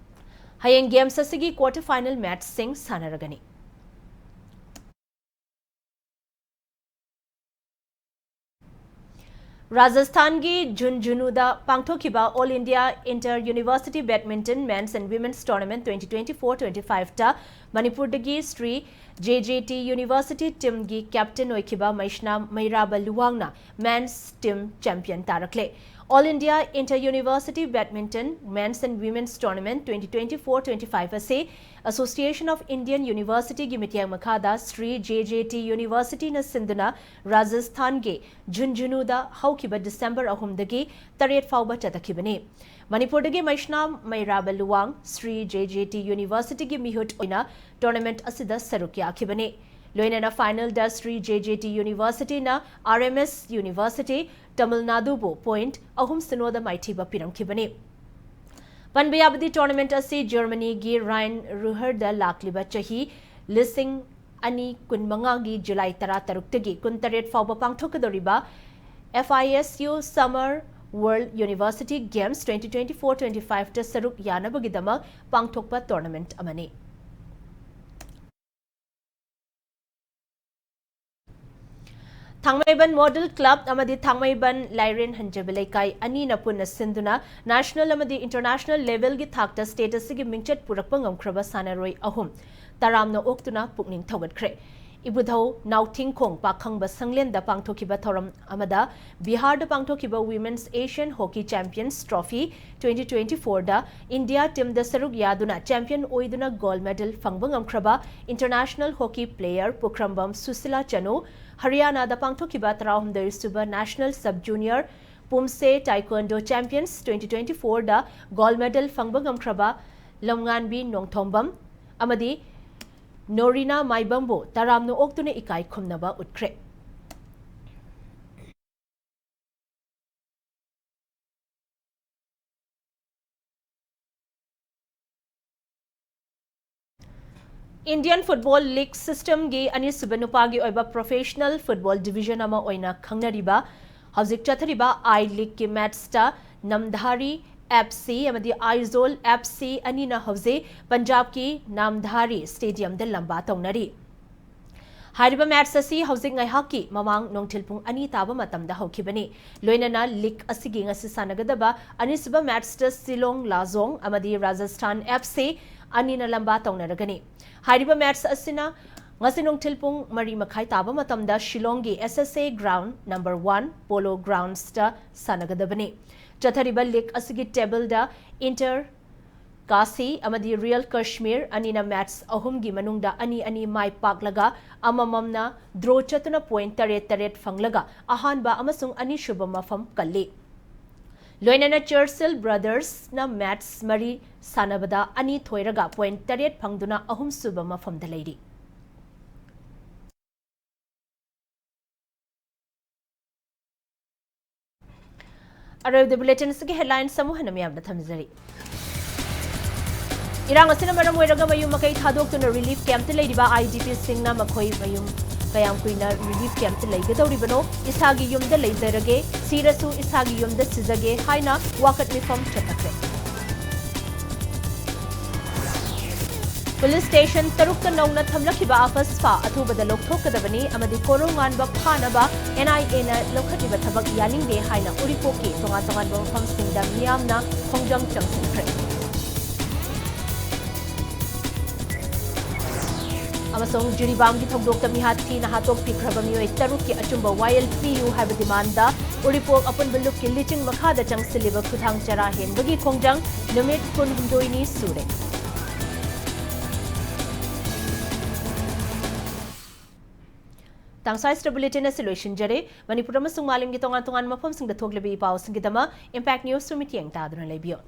ꯍꯌꯦꯡ games ꯑꯁꯤꯒꯤ quarter final match ꯁꯤꯡ ꯁꯥꯟꯅꯔꯒꯅꯤ꯫ ꯔꯥꯖꯁꯊꯥꯟꯒꯤ ꯖꯨꯟꯖꯨꯅꯨꯗ ꯄꯥꯡꯊꯣꯛꯈꯤꯕ All India Inter University Badminton Men's and Women's Tournament twenty twenty-four twenty-five ꯇ ꯃꯅꯤꯄꯨꯔꯗꯒꯤ Shri J J T University team ꯒꯤ captain ꯑꯣꯏꯈꯤꯕ ꯃꯩꯁꯅꯥꯝ ꯃꯩꯔꯥꯕ ꯂꯨꯋꯥꯡꯅ men's team champion ꯇꯥꯔꯛꯂꯦ꯫ All India Inter University Badminton Men's and Women's Tournament twenty twenty-four twenty-five ꯑꯁꯤ Association of Indian University ꯒꯤ ꯃꯤꯠꯌꯦꯡ ꯃꯈꯥꯗ Shri J J T University ꯅ ꯁꯤꯟꯗꯨꯅ ꯔꯥꯖꯁꯊꯥꯟꯒꯤ ꯖꯨꯟꯖꯨꯅꯨꯗ ꯍꯧꯈꯤꯕ ꯗꯤꯁꯦꯝꯕꯔ ꯑꯍꯨꯝꯗꯒꯤ ꯇꯔꯦꯠ ꯐꯥꯎꯕ ꯆꯠꯊꯈꯤꯕꯅꯤ꯫ ꯃꯅꯤꯄꯨꯔꯗꯒꯤ ꯃꯩꯁꯅꯥꯝ ꯃꯩꯔꯥꯕ ꯂꯨꯋꯥꯡ Shri J J T University ꯒꯤ ꯃꯤꯍꯨꯠ ꯑꯣꯏꯅ tournament ꯑꯁꯤꯗ ꯁꯔꯨꯛ ꯌꯥꯈꯤꯕꯅꯤ꯫ ꯂꯣꯏꯅꯅ ꯐꯥꯏꯅꯦꯜꯗ ꯁ꯭ꯔꯤ ꯖꯦ ꯖꯦ ꯇꯤ ꯌꯨꯅꯤꯚꯔꯁꯤꯇꯤꯅ R M S university Tamil ꯅꯥꯗꯨꯕꯨ ꯄꯣꯏꯟꯠ ꯑꯍꯨꯝ ꯁꯤꯅꯣꯗ ꯃꯥꯏꯊꯤꯕ ꯄꯤꯔꯝꯈꯤꯕꯅꯤ꯫ ꯄꯟꯕ ꯌꯥꯕꯗꯤ, ꯇꯣꯔꯅꯥꯃꯦꯟꯠ ꯑꯁꯤ ꯖꯔꯃꯅꯤꯒꯤ ꯔꯥꯏꯟ ꯔꯨꯍꯔꯗ ꯂꯥꯛꯂꯤꯕ ꯆꯍꯤ ꯂꯤꯁꯤꯡ ꯑꯅꯤ ꯀꯨꯟꯃꯉꯥꯒꯤ ꯖꯨꯂꯥꯏ ꯇꯔꯥꯇꯔꯨꯛꯇꯒꯤ ꯀꯨꯟꯇꯔꯦꯠ ꯐꯥꯎꯕ ꯄꯥꯡꯊꯣꯛꯀꯗꯧꯔꯤꯕ F I S U Summer World University Games twenty twenty-four twenty-fiveꯇ ꯁꯔꯨꯛ ꯌꯥꯅꯕꯒꯤꯗꯃꯛ ꯄꯥꯡꯊꯣꯛꯄ ꯇꯣꯔꯅꯥꯃꯦꯟꯠ ꯑꯃꯅꯤ꯫ ꯊꯥꯡꯃꯩꯕꯟ ꯃꯣꯗꯦꯜ ꯀ꯭ꯂꯕ ꯑꯃꯗꯤ ꯊꯥꯡꯃꯩꯕꯟ ꯂꯥꯏꯔꯦꯟ ꯍꯟꯖꯕ ꯂꯩꯀꯥꯏ ꯑꯅꯤꯅ ꯄꯨꯟꯅ ꯁꯤꯟꯗꯨꯅ ꯅꯦꯁꯅꯦꯜ ꯑꯃꯗꯤ ꯏꯟꯇꯔꯅꯦꯁꯅꯦꯜ ꯂꯦꯚꯦꯜꯒꯤ ꯊꯥꯛꯇ ꯁ꯭ꯇꯦꯠ ꯑꯁꯤꯒꯤ ꯃꯤꯡꯆꯠ ꯄꯨꯔꯛꯄ ꯉꯝꯈ꯭ꯔꯕ ꯁꯥꯟꯅꯔꯣꯏ ꯑꯍꯨꯝ ꯇꯔꯥꯝꯅ ꯑꯣꯛꯇꯨꯅ ꯄꯨꯛꯅꯤꯡ ꯊꯧꯒꯠꯈ꯭ꯔꯦ꯫ ꯏꯕꯨꯙꯧ ꯅꯥꯎꯊꯤꯡꯈꯣꯡ ꯄꯥꯈꯪꯕ ꯁꯪꯂꯦꯟꯗ ꯄꯥꯡꯊꯣꯛꯈꯤꯕ ꯊꯧꯔꯝ ꯑꯃꯗ ꯕꯤꯍꯥꯔꯗ ꯄꯥꯡꯊꯣꯛꯈꯤꯕ Women's Asian Hockey Champions Trophy twenty twenty-fourꯗ ꯏꯟꯗꯤꯌꯥ ꯇꯤꯝꯗ ꯁꯔꯨꯛ ꯌꯥꯗꯨꯅ ꯆꯦꯝꯄꯤꯌꯟ ꯑꯣꯏꯗꯨꯅ ꯒꯣꯜꯗ ꯃꯦꯗꯜ ꯐꯪꯕ ꯉꯝꯈ꯭ꯔꯕ ꯏꯟꯇꯔꯅꯦꯁꯅꯦꯜ ꯍꯣꯀꯤ ꯄ꯭ꯂꯦꯌꯔ ꯄꯨꯈ꯭ꯔꯝꯕꯝ ꯁꯨꯁꯤꯂꯥ ꯆꯅꯨ, ꯍꯔꯤꯌꯥꯅꯥꯗ ꯄꯥꯡꯊꯣꯛꯈꯤꯕ ꯇꯔꯥꯍꯨꯝꯗꯣꯏ sub national sub junior poomsae taekwondo championships twenty twenty-fourꯗ ꯒꯣꯜꯗ ꯃꯦꯗꯜ ꯐꯪꯕ ꯉꯝꯈ꯭ꯔꯕ ꯂꯝꯉꯥꯟꯕꯤ ꯅꯣꯡꯊꯣꯝꯕꯝ ꯑꯃꯗꯤ ꯅꯣꯔꯤꯅꯥ ꯃꯥꯏꯕꯝꯕꯨ ꯇꯔꯥꯝꯅ ꯑꯣꯛꯇꯨꯅ ꯏꯀꯥꯏ ꯈꯨꯝꯅꯕ ꯎꯠꯈ꯭ꯔꯦ꯫ Indian Football League Systemꯒꯤ ꯑꯅꯤꯁꯨꯕ ꯅꯨꯄꯥꯒꯤ ꯑꯣꯏꯕ professional football division ꯑꯃ ꯑꯣꯏꯅ ꯈꯪꯅꯔꯤꯕ ꯍꯧꯖꯤꯛ ꯆꯠꯊꯔꯤꯕ I Leagueꯀꯤ ꯃꯦꯠꯁꯇ ꯅꯝꯙꯥꯔꯤ F C ꯑꯃꯗꯤ ꯑꯥꯏꯖꯣꯜ F C ꯑꯅꯤꯅ ꯍꯧꯖꯤꯛ ꯄꯟꯖꯥꯕꯀꯤ ꯅꯥꯝꯙꯥꯔꯤ ꯁ꯭ꯇꯦꯗꯤꯌꯝꯗ ꯂꯝꯕꯥ ꯇꯧꯅꯔꯤ꯫ ꯍꯥꯏꯔꯤꯕ ꯃꯦꯠꯁ ꯑꯁꯤ ꯍꯧꯖꯤꯛ ꯉꯥꯏꯍꯥꯛꯀꯤ ꯃꯃꯥꯡ ꯅꯨꯡꯊꯤꯜ ꯄꯨꯡ ꯑꯅꯤ ꯇꯥꯕ ꯃꯇꯝꯗ ꯍꯧꯈꯤꯕꯅꯤ꯫ ꯂꯣꯏꯅꯅ ꯂꯤꯒ ꯑꯁꯤꯒꯤ ꯉꯁꯤ ꯁꯥꯟꯅꯒꯗꯕ ꯑꯅꯤꯁꯨꯕ ꯃꯦꯠꯁꯇ ꯁꯤꯂꯣꯡ ꯂꯥꯖꯣꯡ ꯑꯃꯗꯤ ꯔꯥꯖꯁꯊꯥꯟ F C ꯑꯅꯤꯅ ꯂꯝꯕꯥ ꯇꯧꯅꯔꯒꯅꯤ꯫ ꯍꯥꯏꯔꯤꯕ ꯃꯦꯠꯁ ꯑꯁꯤꯅ ꯉꯁꯤ ꯅꯨꯡꯊꯤꯜ ꯄꯨꯡ ꯃꯔꯤ ꯃꯈꯥꯏ ꯇꯥꯕ ꯃꯇꯝꯗ ꯁꯤꯂꯣꯡꯒꯤ S S A ground number one Polo Groundsꯇ ꯁꯥꯟꯅꯒꯗꯕꯅꯤ꯫ ꯆꯠꯊꯔꯤꯕ ꯂꯤꯒ ꯑꯁꯤꯒꯤ ꯇꯦꯕꯜꯗ ꯏꯟꯇꯔ ꯀꯥꯁꯤ ꯑꯃꯗꯤ ꯔꯤꯌꯦꯜ ꯀꯥꯁꯃꯤꯔ ꯑꯅꯤꯅ ꯃꯦꯠꯁ ꯑꯍꯨꯝꯒꯤ ꯃꯅꯨꯡꯗ ꯑꯅꯤ ꯑꯅꯤ ꯃꯥꯏ ꯄꯥꯛꯂꯒ ꯑꯃꯃꯝꯅ ꯗ꯭ꯔꯣ ꯆꯠꯇꯨꯅ ꯄꯣꯏꯟꯠ ꯇꯔꯦꯠ ꯇꯔꯦꯠ ꯐꯪꯂꯒ ꯑꯍꯥꯟꯕ ꯑꯃꯁꯨꯡ ꯑꯅꯤꯁꯨꯕ ꯃꯐꯝ ꯀꯜꯂꯤ꯫ ꯂꯣꯏꯅꯅ ꯆꯔꯆꯤꯜ ꯕ꯭ꯔꯗꯔꯁꯅ ꯃꯦꯠꯁ ꯃꯔꯤ ꯁꯥꯟꯅꯕꯗ ꯑꯅꯤ ꯊꯣꯏꯔꯒ ꯄꯣꯏꯟꯠ ꯇꯔꯦꯠ ꯐꯪꯗꯨꯅ ꯑꯍꯨꯝꯁꯨꯕ ꯃꯐꯝꯗ ꯂꯩꯔꯤ꯫ ꯑꯔꯣꯏꯕꯗ ꯕꯨꯂꯦꯇꯤꯟ ꯑꯁꯤꯒꯤ ꯍꯦꯗꯂꯥꯏꯟꯁ ꯑꯃꯨꯛ ꯍꯟꯅ ꯃꯌꯥꯝꯗ ꯊꯝꯖꯔꯤ꯫ ꯏꯔꯥꯡ ꯑꯁꯤꯅ ꯃꯔꯝ ꯑꯣꯏꯔꯒ ꯃꯌꯨꯝ ꯃꯀꯩ ꯊꯥꯗꯣꯛꯇꯨꯅ ꯔꯤꯂꯤꯐ ꯀꯦꯝꯞꯇ ꯂꯩꯔꯤꯕ ꯑꯥꯏ ꯗꯤ ꯄꯤꯁꯤꯡꯅ ꯃꯈꯣꯏ ꯃꯌꯨꯝ ꯀꯌꯥꯝ ꯀꯨꯏꯅ ꯔꯤꯂꯤꯐ ꯀꯦꯝꯞꯇ ꯂꯩꯒꯗꯧꯔꯤꯕꯅꯣ? "ꯏꯁꯥꯒꯤ ꯌꯨꯝꯗ ꯂꯩꯖꯔꯒꯦ, ꯁꯤꯔꯁꯨ ꯏꯁꯥꯒꯤ ꯌꯨꯝꯗ ꯁꯤꯖꯒꯦ" ꯍꯥꯏꯅ ꯋꯥꯀꯠ ꯃꯤꯐꯝ ꯆꯠꯊꯈ꯭ꯔꯦ꯫ ꯄꯨꯂꯤꯁ ꯁ꯭ꯇꯦꯁꯟ ꯇꯔꯨꯛꯇ ꯅꯧꯅ ꯊꯝꯂꯛꯈꯤꯕ ꯑꯐꯁꯐꯥ ꯑꯊꯨꯕꯗ ꯂꯧꯊꯣꯛꯀꯗꯕꯅꯤ ꯑꯃꯗꯤ ꯀꯣꯔꯧꯉꯥꯟꯕ ꯐꯥꯅꯕ ꯑꯦꯟ ꯑꯥꯏ ꯑꯦꯅ ꯂꯧꯈꯠꯂꯤꯕ ꯊꯕꯛ ꯌꯥꯅꯤꯡꯗꯦ ꯍꯥꯏꯅ ꯎꯔꯤꯄꯣꯛꯀꯤ ꯇꯣꯉꯥꯟ ꯇꯣꯉꯥꯟꯕ ꯃꯐꯝꯁꯤꯡꯗ ꯃꯤꯌꯥꯝꯅ ꯈꯣꯡꯖꯪ ꯆꯪꯁꯤꯟꯈ꯭ꯔꯦ꯫ ꯑꯃꯁꯨꯡ ꯖꯤꯔꯤꯕꯥꯝꯒꯤ ꯊꯧꯗꯣꯛꯇ ꯃꯤꯍꯥꯠ ꯊꯤꯅ ꯍꯥꯠꯇꯣꯛꯄꯤꯈ꯭ꯔꯕ ꯃꯤꯑꯣꯏ ꯇꯔꯨꯛꯀꯤ ꯑꯆꯨꯝꯕ ꯋꯥꯌꯦꯜ ꯄꯤꯌꯨ ꯍꯥꯏꯕ ꯗꯤꯃꯥꯟꯗ ꯎꯔꯤꯄꯣꯛ ꯑꯄꯨꯟꯕ ꯂꯨꯞꯀꯤ ꯂꯤꯆꯤꯡ ꯃꯈꯥꯗ ꯆꯪꯁꯤꯜꯂꯤꯕ ꯈꯨꯊꯥꯡ ꯆꯔꯥ ꯍꯦꯟꯕꯒꯤ ꯈꯣꯡꯖꯪ ꯅꯨꯃꯤꯠ ꯀꯨꯟꯍꯨꯝꯗꯣꯏꯅꯤ ꯁꯨꯔꯦ꯫ ꯇꯥꯡꯁꯥꯏꯁꯤꯗ ꯕꯨꯂꯦꯇꯤꯟ ꯑꯁꯤ ꯂꯣꯏꯁꯤꯟꯖꯔꯦ꯫ ꯃꯅꯤꯄꯨꯔ ꯑꯃꯁꯨꯡ ꯃꯥꯂꯦꯝꯒꯤ ꯇꯣꯉꯥꯟ ꯇꯣꯉꯥꯟꯕ ꯃꯐꯝꯁꯤꯡꯗ ꯊꯣꯛꯂꯤꯕ ꯏ ꯄꯥꯎꯁꯤꯡꯒꯤꯗꯃꯛ ꯏꯝꯄꯦꯛ ꯅ꯭ꯌꯨꯁꯄꯨ ꯃꯤꯠꯌꯦꯡ ꯇꯥꯗꯨꯅ ꯂꯩꯕꯤꯌꯨ꯫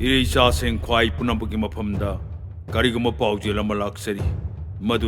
ꯏꯔꯩꯆꯥꯁꯤꯡ ꯈ꯭ꯋꯥꯏ ꯄꯨꯝꯅꯃꯛꯀꯤ ꯃꯐꯝꯗ ꯀꯔꯤꯒꯨꯝꯕ ꯄꯥꯎꯖꯦꯜ ꯑꯃ ꯂꯥꯛꯆꯔꯤ, ꯃꯗꯨ